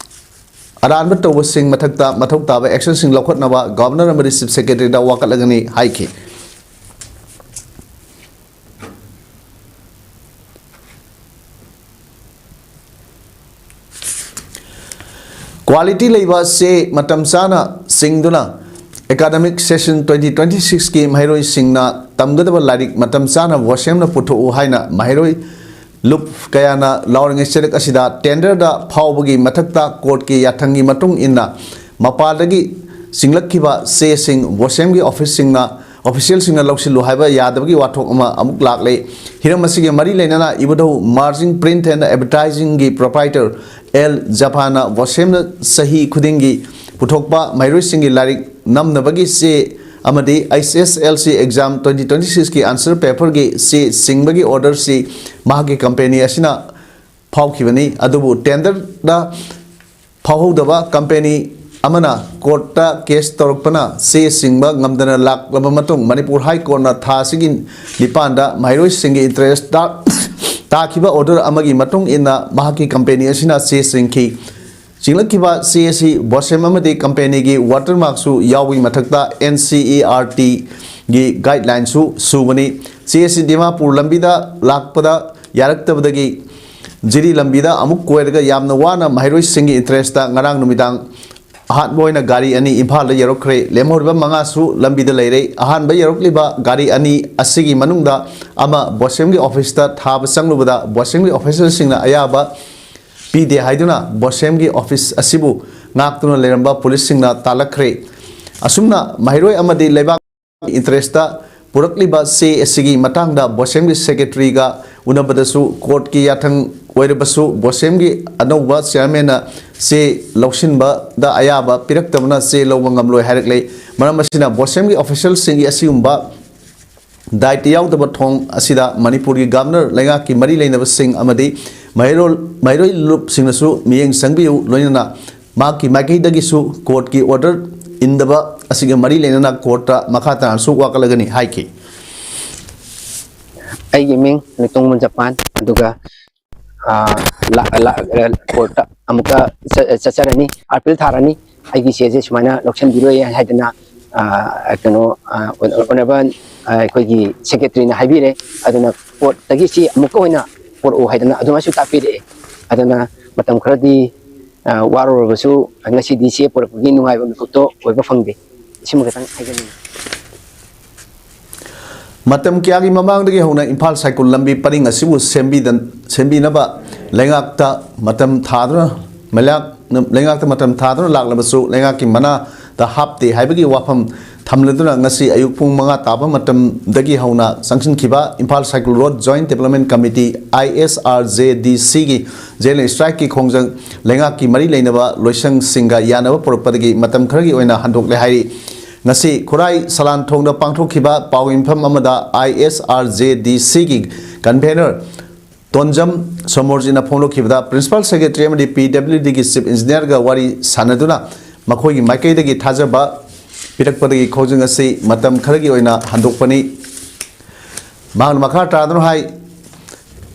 ꯑꯔꯥꯟꯕ ꯇꯧꯕꯁꯤꯡ ꯃꯊꯛꯇ ꯃꯊꯧ ꯇꯥꯕ ꯑꯦꯛꯁꯟꯁꯤꯡ ꯂꯧꯈꯠꯅꯕ ꯒꯕꯔꯅꯔ ꯑꯃꯗꯤ ꯆꯤꯐ ꯁꯦꯀ꯭ꯔꯦꯇꯔꯤꯗ ꯋꯥꯀꯠꯂꯒꯅꯤ ꯍꯥꯏꯈꯤ꯫ ꯀ꯭ꯋꯥꯂꯤꯇꯤ ꯂꯩꯕ ꯆꯦ ꯃꯇꯝ ꯆꯥꯅ ꯆꯤꯡꯗꯨꯅ ꯑꯦꯀꯥꯗꯃꯤꯛ ꯁꯦꯁꯟ ꯇ꯭ꯋꯦꯟꯇꯤ ꯇ꯭ꯋꯦꯟꯇꯤ ꯁꯤꯛꯁꯀꯤ ꯃꯍꯩꯔꯣꯏꯁꯤꯡꯅ ꯇꯝꯒꯗꯕ ꯂꯥꯏꯔꯤꯛ ꯃꯇꯝ ꯆꯥꯅ ꯕꯣꯁꯦꯝꯅ ꯄꯨꯊꯣꯛꯎ ꯍꯥꯏꯅ ꯃꯍꯩꯔꯣꯏ ꯂꯨꯞ ꯀꯌꯥꯅ ꯂꯥꯎꯔꯤꯉꯩ ꯆꯦꯂꯛ ꯑꯁꯤꯗ ꯇꯦꯟꯗꯔꯗ ꯐꯥꯎꯕꯒꯤ ꯃꯊꯛꯇ ꯀꯣꯔꯠꯀꯤ ꯌꯥꯊꯪꯒꯤ ꯃꯇꯨꯡ ꯏꯟꯅ ꯃꯄꯥꯜꯗꯒꯤ ꯆꯤꯡꯂꯛꯈꯤꯕ ꯆꯦꯁꯤꯡ ꯕꯣꯁꯦꯝꯒꯤ ꯑꯣꯐꯤꯁꯁꯤꯡꯅ ꯑꯣꯐꯤꯁꯤꯌꯦꯜꯁꯤꯡꯅ ꯂꯧꯁꯤꯜꯂꯨ ꯍꯥꯏꯕ ꯌꯥꯗꯕꯒꯤ ꯋꯥꯊꯣꯛ ꯑꯃ ꯑꯃꯨꯛ ꯂꯥꯛꯂꯦ꯫ ꯍꯤꯔꯝ ꯑꯁꯤꯒꯤ ꯃꯔꯤ ꯂꯩꯅꯅ ꯏꯕꯨꯙꯧ ꯃꯥꯔꯖꯤꯡ ꯄ꯭ꯔꯤꯟꯠ ꯑꯦꯟ ꯑꯦꯗꯚꯔꯇꯥꯏꯖꯤꯡꯒꯤ ꯄ꯭ꯔꯣꯄ꯭ꯔꯥꯏꯇꯔ ꯑꯦꯜ ꯖꯐꯥꯅ ꯕꯣꯁꯦꯝꯅ ꯆꯍꯤ ꯈꯨꯗꯤꯡꯒꯤ ꯄꯨꯊꯣꯛꯄ ꯃꯍꯩꯔꯣꯏꯁꯤꯡꯒꯤ ꯂꯥꯏꯔꯤꯛ ꯅꯝꯅꯕꯒꯤ ꯆꯦ ꯑꯃꯗꯤ H S L C exam twenty twenty ꯁꯤꯛꯁꯀꯤ ꯑꯟꯁꯔ ꯄꯦꯄꯔꯒꯤ ꯆꯦ ꯁꯤꯡꯕꯒꯤ ꯑꯣꯔꯗꯔꯁꯤ ꯃꯍꯥꯛꯀꯤ ꯀꯝꯄꯦꯅꯤ ꯑꯁꯤꯅ ꯐꯥꯎꯈꯤꯕꯅꯤ꯫ ꯑꯗꯨꯕꯨ ꯇꯦꯟꯗꯔꯗ ꯐꯥꯎꯍꯧꯗꯕ ꯀꯝꯄꯦꯅꯤ ꯑꯃꯅ ꯀꯣꯔꯠꯇ ꯀꯦꯁ ꯇꯧꯔꯛꯄꯅ ꯆꯦ ꯁꯤꯡꯕ ꯉꯝꯗꯅ ꯂꯥꯛꯂꯕ ꯃꯇꯨꯡ ꯃꯅꯤꯄꯨꯔ ꯍꯥꯏ ꯀꯣꯔꯠꯅ ꯊꯥ ꯑꯁꯤꯒꯤ ꯅꯤꯄꯥꯟꯗ ꯃꯍꯩꯔꯣꯏꯁꯤꯡꯒꯤ ꯏꯟꯇꯔꯦꯁꯇ ꯇꯥꯈꯤꯕ ꯑꯣꯔꯗꯔ ꯑꯃꯒꯤ ꯃꯇꯨꯡ ꯏꯟꯅ ꯃꯍꯥꯛꯀꯤ ꯀꯝꯄꯦꯅꯤ ꯑꯁꯤꯅ ꯆꯦ ꯁꯤꯡꯈꯤ꯫ ꯆꯤꯡꯂꯛꯈꯤꯕ ꯆꯦ ꯑꯁꯤ ꯕꯣꯁꯦꯝ ꯑꯃꯗꯤ ꯀꯝꯄꯦꯅꯤꯒꯤ ꯋꯥꯇꯔꯃꯥꯔꯛꯁꯨ ꯌꯥꯎꯕꯒꯤ ꯃꯊꯛꯇ ꯑꯦꯟ ꯁꯤ ꯏ ꯑꯥꯔ ꯇꯤꯒꯤ ꯒꯥꯏꯗꯂꯥꯏꯟꯁꯨ ꯁꯨꯕꯅꯤ꯫ ꯆꯦ ꯑꯁꯤ ꯗꯤꯃꯥꯄꯨꯔ ꯂꯝꯕꯤꯗ ꯂꯥꯛꯄꯗ ꯌꯥꯔꯛꯇꯕꯗꯒꯤ ꯖꯤꯔꯤ ꯂꯝꯕꯤꯗ ꯑꯃꯨꯛ ꯀꯣꯏꯔꯒ ꯌꯥꯝꯅ ꯋꯥꯅ ꯃꯍꯩꯔꯣꯏꯁꯤꯡꯒꯤ ꯏꯟꯇꯔꯦꯁꯇ ꯉꯔꯥꯡ ꯅꯨꯃꯤꯗꯥꯡ ꯑꯍꯥꯟꯕ ꯑꯣꯏꯅ ꯒꯥꯔꯤ ꯑꯅꯤ ꯏꯝꯐꯥꯜꯗ ꯌꯧꯔꯛꯈ꯭ꯔꯦ꯫ ꯂꯦꯝꯍꯧꯔꯤꯕ ꯃꯉꯥꯁꯨ ꯂꯝꯕꯤꯗ ꯂꯩꯔꯦ꯫ ꯑꯍꯥꯟꯕ ꯌꯧꯔꯛꯂꯤꯕ ꯒꯥꯔꯤ ꯑꯅꯤ ꯑꯁꯤꯒꯤ ꯃꯅꯨꯡꯗ ꯑꯃ ꯕꯣꯁꯦꯝꯒꯤ ꯑꯣꯐꯤꯁꯇ ꯊꯥꯕ ꯆꯪꯂꯨꯕꯗ ꯕꯣꯁꯦꯝꯒꯤ ꯑꯣꯐꯤꯁꯔꯁꯤꯡꯅ ꯑꯌꯥꯕ ꯄꯤꯗꯦ ꯍꯥꯏꯗꯨꯅ ꯕꯣꯁꯦꯝꯒꯤ ꯑꯣꯐꯤꯁ ꯑꯁꯤꯕꯨ ꯉꯥꯛꯇꯨꯅ ꯂꯩꯔꯝꯕ ꯄꯨꯂꯤꯁꯁꯤꯡꯅ ꯇꯥꯜꯂꯛꯈ꯭ꯔꯦ꯫ ꯑꯁꯨꯝꯅ ꯃꯍꯩꯔꯣꯏ ꯑꯃꯗꯤ ꯂꯩꯕꯥꯛ ꯏꯟꯇꯔꯦꯁꯇ ꯄꯨꯔꯛꯂꯤꯕ ꯆꯦ ꯑꯁꯤꯒꯤ ꯃꯇꯥꯡꯗ ꯕꯣꯁꯦꯝꯒꯤ ꯁꯦꯀ꯭ꯔꯦꯇꯔꯤꯒ ꯎꯅꯕꯗꯁꯨ ꯀꯣꯔꯠꯀꯤ ꯌꯥꯊꯪ ꯑꯣꯏꯔꯕꯁꯨ ꯕꯣꯁꯦꯝꯒꯤ ꯑꯅꯧꯕ ꯆꯤꯌꯥꯔꯃꯦꯟꯅ ꯆꯦ ꯂꯧꯁꯤꯟꯕꯗ ꯑꯌꯥꯕ ꯄꯤꯔꯛꯇꯕꯅ ꯆꯦ ꯂꯧꯕ ꯉꯝꯂꯣꯏ ꯍꯥꯏꯔꯛꯂꯦ꯫ ꯃꯔꯝ ꯑꯁꯤꯅ ꯕꯣꯁꯦꯝꯒꯤ ꯑꯣꯐꯤꯁꯤꯌꯦꯜꯁꯤꯡꯒꯤ ꯑꯁꯤꯒꯨꯝꯕ ꯗꯥꯏꯠꯇ ꯌꯥꯎꯗꯕ ꯊꯣꯡ ꯑꯁꯤꯗ ꯃꯅꯤꯄꯨꯔꯒꯤ ꯒꯕꯔꯅꯔ, ꯂꯩꯉꯥꯛꯀꯤ ꯃꯔꯤ ꯂꯩꯅꯕꯁꯤꯡ ꯑꯃꯗꯤ ꯃꯍꯩꯔꯣꯏ ꯃꯍꯩꯔꯣꯏ ꯂꯨꯞꯁꯤꯡꯅꯁꯨ ꯃꯤꯠꯌꯦꯡ ꯆꯪꯕꯤꯌꯨ꯫ ꯂꯣꯏꯅꯅ ꯃꯍꯥꯛꯀꯤ ꯃꯥꯏꯀꯩꯗꯒꯤꯁꯨ ꯀꯣꯔꯠꯀꯤ ꯑꯣꯔꯗꯔ ꯏꯟꯗꯕ ꯑꯁꯤꯒ ꯃꯔꯤ ꯂꯩꯅꯅ ꯀꯣꯔꯠꯇ ꯃꯈꯥ ꯇꯥꯅꯁꯨ ꯋꯥꯀꯠꯂꯒꯅꯤ ꯍꯥꯏꯈꯤ꯫ ꯑꯩꯒꯤ ꯃꯤꯡ ꯂꯩꯇꯣꯡꯕꯝ ꯖꯄꯥꯟ꯫ ꯑꯗꯨꯒ ꯑꯥ, ꯂꯥ- ꯂꯥ- ꯀꯣꯔꯠꯇ ꯑꯃꯨꯛꯀ ꯆ- ꯆꯠꯆꯔꯅꯤ, ꯑꯄꯤꯜ ꯊꯥꯔꯅꯤ꯫ ꯑꯩꯒꯤ ꯆꯦꯁꯦ ꯁꯨꯃꯥꯏꯅ ꯂꯧꯁꯤꯟꯕꯤꯔꯣꯏ ꯍꯥꯏꯗꯅ ꯑꯥ, ꯀꯩꯅꯣ ꯑꯥ, ꯑꯣꯅꯔꯦꯕꯜ ꯑꯥ, ꯑꯩꯈꯣꯏꯒꯤ ꯁꯦꯀ꯭ꯔꯦꯇꯔꯤꯅ ꯍꯥꯏꯕꯤꯔꯦ꯫ ꯑꯗꯨꯅ ꯀꯣꯔꯠꯇꯒꯤ ꯆꯦ ꯑꯃꯨꯛꯀ ꯑꯣꯏꯅ ꯄꯨꯔꯛꯎ ꯍꯥꯏꯗꯅ ꯑꯗꯨꯃꯥꯏꯁꯨ ꯇꯥꯛꯄꯤꯔꯛꯑꯦ꯫ ꯑꯗꯨꯅ ꯃꯇꯝ ꯈꯔꯗꯤ ꯑꯥ, ꯋꯥꯔꯨꯔꯕꯁꯨ ꯉꯁꯤꯗꯤ ꯆꯦ ꯄꯨꯔꯛꯄꯒꯤ ꯅꯨꯡꯉꯥꯏꯕ ꯃꯤꯀꯨꯞꯇꯣ ꯑꯣꯏꯕ ꯐꯪꯗꯦ꯫ ꯁꯤꯃ ꯈꯤꯇꯪ ꯍꯥꯏꯖꯅꯤꯡꯉꯤ꯫ ꯃꯇꯝ ꯀꯌꯥꯒꯤ ꯃꯃꯥꯡꯗꯒꯤ ꯍꯧꯅ ꯏꯝꯐꯥꯜ ꯁꯥꯏꯀꯨꯜ ꯂꯝꯕꯤ ꯄꯔꯤꯡ ꯑꯁꯤꯕꯨ ꯁꯦꯝꯕꯤꯗ-, ꯁꯦꯝꯕꯤꯅꯕ ꯂꯩꯉꯥꯛꯇ ꯃꯇꯝ ꯊꯥꯗꯨꯅ, ꯃꯩꯂꯥꯛ-, ꯂꯩꯉꯥꯛꯇ ꯃꯇꯝ ꯊꯥꯗꯨꯅ ꯂꯥꯛꯂꯕꯁꯨ, ꯂꯩꯉꯥꯛꯀꯤ ꯃꯅꯥꯗ ꯍꯥꯞꯇꯦ ꯍꯥꯏꯕꯒꯤ ꯋꯥꯐꯝ ꯊꯝꯂꯗꯨꯅ, ꯉꯁꯤ ꯑꯌꯨꯛ ꯄꯨꯡ ꯃꯉꯥ ꯇꯥꯕ ꯃꯇꯝꯗꯒꯤ ꯍꯧꯅ ꯆꯪꯁꯤꯟꯈꯤꯕ ꯏꯝꯐꯥꯜ ꯁꯥꯏꯀꯨꯜ ꯔꯣꯗ ꯖꯣꯏꯟꯠ ꯗꯤꯕꯂꯞꯃꯦꯟꯠ ꯀꯃꯤꯇꯤ, ꯑꯥꯏ ꯑꯦꯁ ꯑꯥꯔ ꯖꯦ ꯗꯤ ꯁꯤꯒꯤ ꯖꯦꯅꯔꯦꯜ ꯁ꯭ꯇ꯭ꯔꯥꯏꯛꯀꯤ ꯈꯣꯡꯖꯪ ꯂꯩꯉꯥꯛꯀꯤ ꯃꯔꯤ ꯂꯩꯅꯕ ꯂꯣꯏꯁꯪꯁꯤꯡꯒ ꯌꯥꯅꯕ ꯄꯨꯔꯛꯄꯗꯒꯤ ꯃꯇꯝ ꯈꯔꯒꯤ ꯑꯣꯏꯅ ꯍꯟꯗꯣꯛꯂꯦ ꯍꯥꯏꯔꯤ꯫ ꯉꯁꯤ ꯈꯨꯔꯥꯏ ꯁꯂꯥꯟꯊꯣꯡꯗ ꯄꯥꯡꯊꯣꯛꯈꯤꯕ ꯄꯥꯎꯒꯤ ꯃꯤꯐꯝ ꯑꯃꯗ ꯑꯥꯏ ꯑꯦꯁ ꯑꯥꯔ ꯖꯦ ꯗꯤ ꯁꯤꯒꯤ ꯀꯟꯚꯦꯅꯔ ꯇꯣꯟꯖꯝ ꯁꯣꯃꯣꯔꯖꯤꯠꯅ ꯐꯣꯡꯗꯣꯛꯈꯤꯕꯗ, ꯄ꯭ꯔꯤꯟꯁꯤꯄꯥꯜ ꯁꯦꯀ꯭ꯔꯦꯇꯔꯤ ꯑꯃꯗꯤ ꯄꯤ ꯗꯕ꯭ꯂꯤꯎ ꯗꯤꯒꯤ ꯆꯤꯐ ꯏꯟꯖꯤꯅꯤꯌꯔꯒ ꯋꯥꯔꯤ ꯁꯥꯟꯅꯗꯨꯅ ꯃꯈꯣꯏꯒꯤ ꯃꯥꯏꯀꯩꯗꯒꯤ ꯊꯥꯖꯕ ꯄꯤꯔꯛꯄꯗꯒꯤ ꯈꯣꯡꯖꯪ ꯑꯁꯤ ꯃꯇꯝ ꯈꯔꯒꯤ ꯑꯣꯏꯅ ꯍꯟꯗꯣꯛꯄꯅꯤ꯫ ꯃꯍꯥꯛꯅ ꯃꯈꯥ ꯇꯥꯗꯨꯅ ꯍꯥꯏ,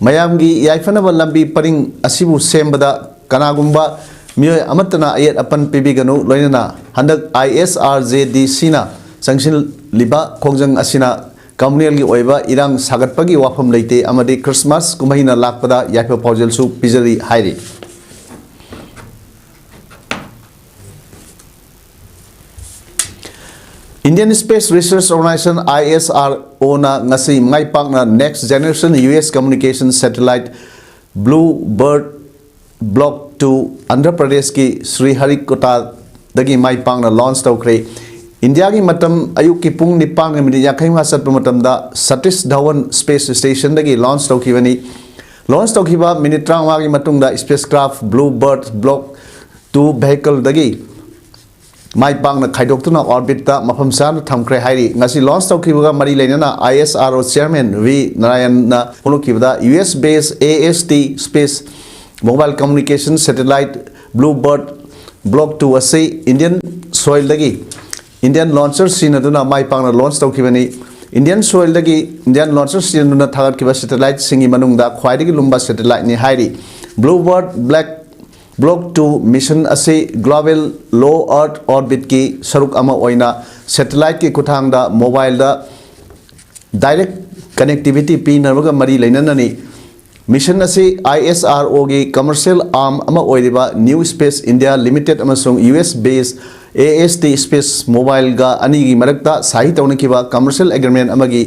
ꯃꯌꯥꯝꯒꯤ ꯌꯥꯏꯐꯅꯕ ꯂꯝꯕꯤ ꯄꯔꯤꯡ ꯑꯁꯤꯕꯨ ꯁꯦꯝꯕꯗ ꯀꯅꯥꯒꯨꯝꯕ ꯃꯤꯑꯣꯏ ꯑꯃꯠꯇꯅ ꯑꯌꯦꯠ ꯑꯄꯟ ꯄꯤꯕꯤꯒꯅꯨ, ꯂꯣꯏꯅꯅ ꯍꯟꯗꯛ ꯑꯥꯏ ꯑꯦꯁ ꯑꯥꯔ ꯖꯦ ꯗꯤ ꯁꯤꯅ ꯆꯪꯁꯤꯜꯂꯤꯕ ꯈꯣꯡꯖꯪ ꯑꯁꯤꯅ ꯀꯝꯃꯨꯅꯦꯜꯒꯤ ꯑꯣꯏꯕ ꯏꯔꯥꯡ ꯁꯥꯒꯠꯄꯒꯤ ꯋꯥꯐꯝ ꯂꯩꯇꯦ ꯑꯃꯗꯤ ꯈ꯭ꯔꯤꯁꯃꯥꯁ ꯀꯨꯝꯍꯩꯅ ꯂꯥꯛꯄꯗ ꯌꯥꯏꯐ ꯄꯥꯎꯖꯦꯜꯁꯨ ꯄꯤꯖꯔꯤ ꯍꯥꯏꯔꯤ꯫ Indian Space Research Organisation, I S R O, ꯅ ꯉꯁꯤ ꯃꯥꯏ ꯄꯥꯛꯅ Next Generation U S Communication Satellite Blue Bird Block two Andhra Pradeshꯀꯤ ꯁ꯭ꯔꯤꯍꯔꯤꯀꯣꯇꯥꯗꯒꯤ ꯃꯥꯏ ꯄꯥꯛꯅ ꯂꯣꯟꯆ ꯇꯧꯈ꯭ꯔꯦ꯫ ꯏꯟꯗꯤꯌꯥꯒꯤ ꯃꯇꯝ ꯑꯌꯨꯛꯀꯤ ꯄꯨꯡ ꯅꯤꯄꯥꯟꯒ ꯃꯤꯅꯤꯠ ꯌꯥꯡꯈꯩ ꯃꯉꯥ ꯆꯠꯄ ꯃꯇꯝꯗ ꯁꯇꯤꯁ ꯙꯋꯟ ꯁ꯭ꯄꯦꯁ ꯁ꯭ꯇꯦꯁꯟꯗꯒꯤ ꯂꯣꯟꯆ ꯇꯧꯈꯤꯕꯅꯤ꯫ ꯂꯣꯟꯆ ꯇꯧꯈꯤꯕ ꯃꯤꯅꯤꯠ ꯇꯔꯥꯃꯉꯥꯒꯤ ꯃꯇꯨꯡꯗ spacecraft blue bird block two ꯚꯦꯍꯤꯀꯜꯗꯒꯤ ꯃꯥꯏ ꯄꯥꯛꯅ ꯈꯥꯏꯗꯣꯛꯇꯨꯅ ꯑꯣꯔꯕꯤꯠꯇ ꯃꯐꯝ ꯆꯥꯅ ꯊꯝꯈ꯭ꯔꯦ ꯍꯥꯏꯔꯤ꯫ ꯉꯁꯤ ꯂꯣꯟꯆ ꯇꯧꯈꯤꯕꯒ ꯃꯔꯤ ꯂꯩꯅꯅ I S R O chairman V ꯅꯥꯔꯥꯌꯟꯅ ꯐꯣꯡꯗꯣꯛꯈꯤꯕꯗ, U S based A S T space mobile communication satellite blue bird block two ꯑꯁꯤ ꯏꯟꯗꯤꯌꯟ ꯁꯣꯏꯜꯗꯒꯤ ꯏꯟꯗꯤꯌꯟ ꯂꯣꯟꯆꯔ ꯁꯤꯖꯤꯟꯅꯗꯨꯅ ꯃꯥꯏ ꯄꯥꯛꯅ ꯂꯣꯟꯆ ꯇꯧꯈꯤꯕꯅꯤ꯫ ꯏꯟꯗꯤꯌꯟ ꯁꯣꯏꯜꯗꯒꯤ ꯏꯟꯗꯤꯌꯟ ꯂꯣꯟꯆꯔ ꯁꯤꯖꯤꯟꯅꯗꯨꯅ ꯊꯥꯒꯠꯈꯤꯕ ꯁꯦꯇꯦꯂꯥꯏꯠꯁꯤꯡꯒꯤ ꯃꯅꯨꯡꯗ ꯈ꯭ꯋꯥꯏꯗꯒꯤ ꯂꯨꯝꯕ ꯁꯦꯇꯦꯂꯥꯏꯠꯅꯤ ꯍꯥꯏꯔꯤ꯫ Blue bird block block two mission ꯑꯁꯤ ꯒ꯭ꯂꯣꯕꯦꯜ ꯂꯣ ꯑꯔꯊ ꯑꯣꯔꯕꯤꯠꯀꯤ ꯁꯔꯨꯛ ꯑꯃ ꯑꯣꯏꯅ ꯁꯦꯇꯦꯂꯥꯏꯠꯀꯤ ꯈꯨꯠꯊꯥꯡꯗ ꯃꯣꯕꯥꯏꯜꯗ ꯗꯥꯏꯔꯦꯛ ꯀꯅꯦꯛꯇꯤꯚꯤꯇꯤ ꯄꯤꯅꯕꯒ ꯃꯔꯤ ꯂꯩꯅꯅꯅꯤ꯫ ꯃꯤꯁꯟ ꯑꯁꯤ ꯑꯥꯏ ꯑꯦꯁ ꯑꯥꯔ ꯑꯣꯒꯤ ꯀꯃꯔꯁꯤꯌꯦꯜ ꯑꯥꯔꯝ ꯑꯃ ꯑꯣꯏꯔꯤꯕ ꯅ꯭ꯌꯨ ꯁ꯭ꯄꯦꯁ ꯏꯟꯗꯤꯌꯥ ꯂꯤꯃꯤꯇꯦꯗ ꯑꯃꯁꯨꯡ U S based A S T space ꯃꯣꯕꯥꯏꯜꯒ ꯑꯅꯤꯒꯤ ꯃꯔꯛꯇ ꯁꯍꯤ ꯇꯧꯅꯈꯤꯕ ꯀꯃꯔꯁꯤꯌꯦꯜ ꯑꯦꯒ꯭ꯔꯤꯃꯦꯟ ꯑꯃꯒꯤ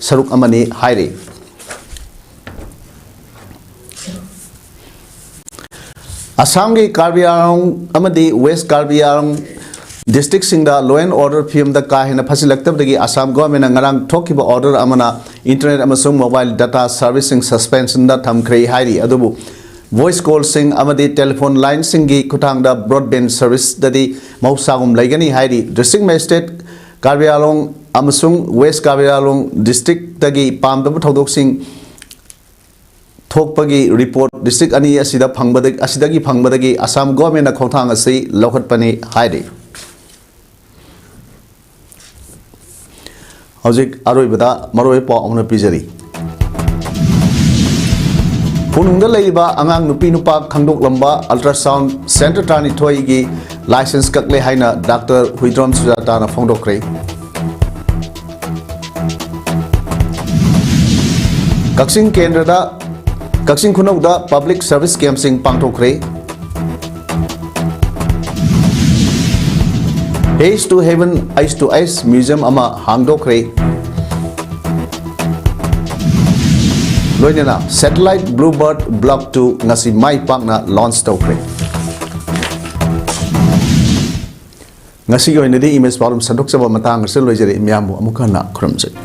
ꯁꯔꯨꯛ ꯑꯃꯅꯤ ꯍꯥꯏꯔꯤ꯫ ꯑꯁꯥꯝꯒꯤ ꯀꯥꯔꯕꯤ ꯑꯪꯂꯣꯡ ꯑꯃꯗꯤ west Karbi ꯑꯪꯂꯣꯡ ꯗꯤꯁꯇ꯭ꯔꯤꯛꯁꯤꯡꯗ law and order ꯐꯤꯕꯝꯗ ꯀꯥ ꯍꯦꯟꯅ ꯐꯠꯁꯤꯜꯂꯛꯇꯕꯗꯒꯤ ꯑꯁꯥꯝ ꯒꯣꯚꯔꯟꯃꯦꯟꯠꯅ ꯉꯔꯥꯡ ꯊꯣꯛꯈꯤꯕ ꯑꯣꯔꯗꯔ ꯑꯃꯅ ꯏꯟꯇꯔꯅꯦꯠ ꯑꯃꯁꯨꯡ ꯃꯣꯕꯥꯏꯜ ꯗꯇꯥ ꯁꯔꯚꯤꯁꯁꯤꯡ ꯁꯁꯄꯦꯟꯁꯟꯗ ꯊꯝꯈ꯭ꯔꯦ ꯍꯥꯏꯔꯤ꯫ ꯑꯗꯨꯕꯨ ꯚꯣꯏꯁ ꯀꯣꯜꯁꯤꯡ ꯑꯃꯗꯤ ꯇꯦꯂꯤꯐꯣꯟ ꯂꯥꯏꯟꯁꯤꯡꯒꯤ ꯈꯨꯠꯊꯥꯡꯗ ꯕ꯭ꯔꯣꯗꯕꯦꯟ ꯁꯔꯚꯤꯁꯇꯗꯤ ꯃꯍꯧꯁꯥꯒꯨꯝ ꯂꯩꯒꯅꯤ ꯍꯥꯏꯔꯤ꯫ ꯗꯤꯁꯇ꯭ꯔꯤꯛ ꯃꯦꯖꯤꯁꯇ꯭ꯔꯦꯠ ꯀꯥꯔꯕꯤ ꯑꯪꯂꯣꯡ ꯑꯃꯁꯨꯡ ꯋꯦꯁ ꯀꯥꯔꯕꯤ ꯑꯪꯂꯣꯡ ꯗꯤꯁꯇ꯭ꯔꯤꯛꯇꯒꯤ ꯄꯥꯝꯗꯕ ꯊꯧꯗꯣꯛꯁꯤꯡ ꯊꯣꯛꯄꯒꯤ ꯔꯤꯄꯣꯔꯠ ꯗꯤꯁꯇ꯭ꯔꯤꯛ ꯑꯅꯤ ꯑꯁꯤꯗ ꯐꯪꯕꯗ-, ꯑꯁꯤꯗꯒꯤ ꯐꯪꯕꯗꯒꯤ ꯑꯁꯥꯝ ꯒꯣꯚꯔꯟꯃꯦꯟꯠꯅ ꯈꯣꯡꯊꯥꯡ ꯑꯁꯤ ꯂꯧꯈꯠꯄꯅꯤ ꯍꯥꯏꯔꯤ꯫ ꯍꯧꯖꯤꯛ ꯑꯔꯣꯏꯕꯗ ꯃꯔꯨꯑꯣꯏꯕ ꯄꯥꯎ ꯑꯃꯅ ꯄꯤꯖꯔꯤ꯫ ꯈꯨꯅꯨꯡꯗ ꯂꯩꯔꯤꯕ ꯑꯉꯥꯡ ꯅꯨꯄꯤ ꯅꯨꯄꯥ ꯈꯪꯗꯣꯛꯂꯝꯕ ꯑꯜꯇ꯭ꯔꯥꯁꯥꯎꯟ ꯁꯦꯟꯇꯔ ꯇꯔꯥꯅꯤꯊꯣꯏꯒꯤ ꯂꯥꯏꯁꯦꯟꯁ ꯀꯛꯂꯦ ꯍꯥꯏꯅ ꯗꯥꯛꯇꯔ ꯍꯨꯏꯗ꯭ꯔꯣꯝ ꯁꯨꯖꯥꯇꯥꯅ ꯐꯣꯡꯗꯣꯛꯈ꯭ꯔꯦ꯫ ꯀꯛꯆꯤꯡ ꯀꯦꯟꯗ꯭ꯔꯗ, ꯀꯛꯆꯤꯡ ꯈꯨꯅꯧꯗ ꯄꯕ꯭ꯂꯤꯛ ꯁꯔꯚꯤꯁ ꯀꯦꯝꯞꯁꯤꯡ ꯄꯥꯡꯊꯣꯛꯈ꯭ꯔꯦ꯫ Haze to Heaven, Ice to Ice museum ꯑꯃ ꯍꯥꯡꯗꯣꯛꯈ꯭ꯔꯦ꯫ ꯂꯣꯏꯅꯅ Satellite Bluebird Block two ꯉꯁꯤ ꯃꯥꯏ ꯄꯥꯛꯅ ꯂꯣꯟꯆ ꯇꯧꯈ꯭ꯔꯦ꯫ ꯉꯁꯤꯒꯤ ꯑꯣꯏꯅꯗꯤ ꯏꯃꯦꯖ ꯄꯥꯎꯗꯝ ꯁꯟꯗꯣꯛꯆꯕ ꯃꯇꯥꯡ ꯑꯁꯤꯗ ꯂꯣꯏꯖꯔꯦ꯫ ꯃꯤꯌꯥꯝꯕꯨ ꯑꯃꯨꯛ ꯍꯟꯅ ꯈꯨꯔꯨꯝꯖꯔꯤ꯫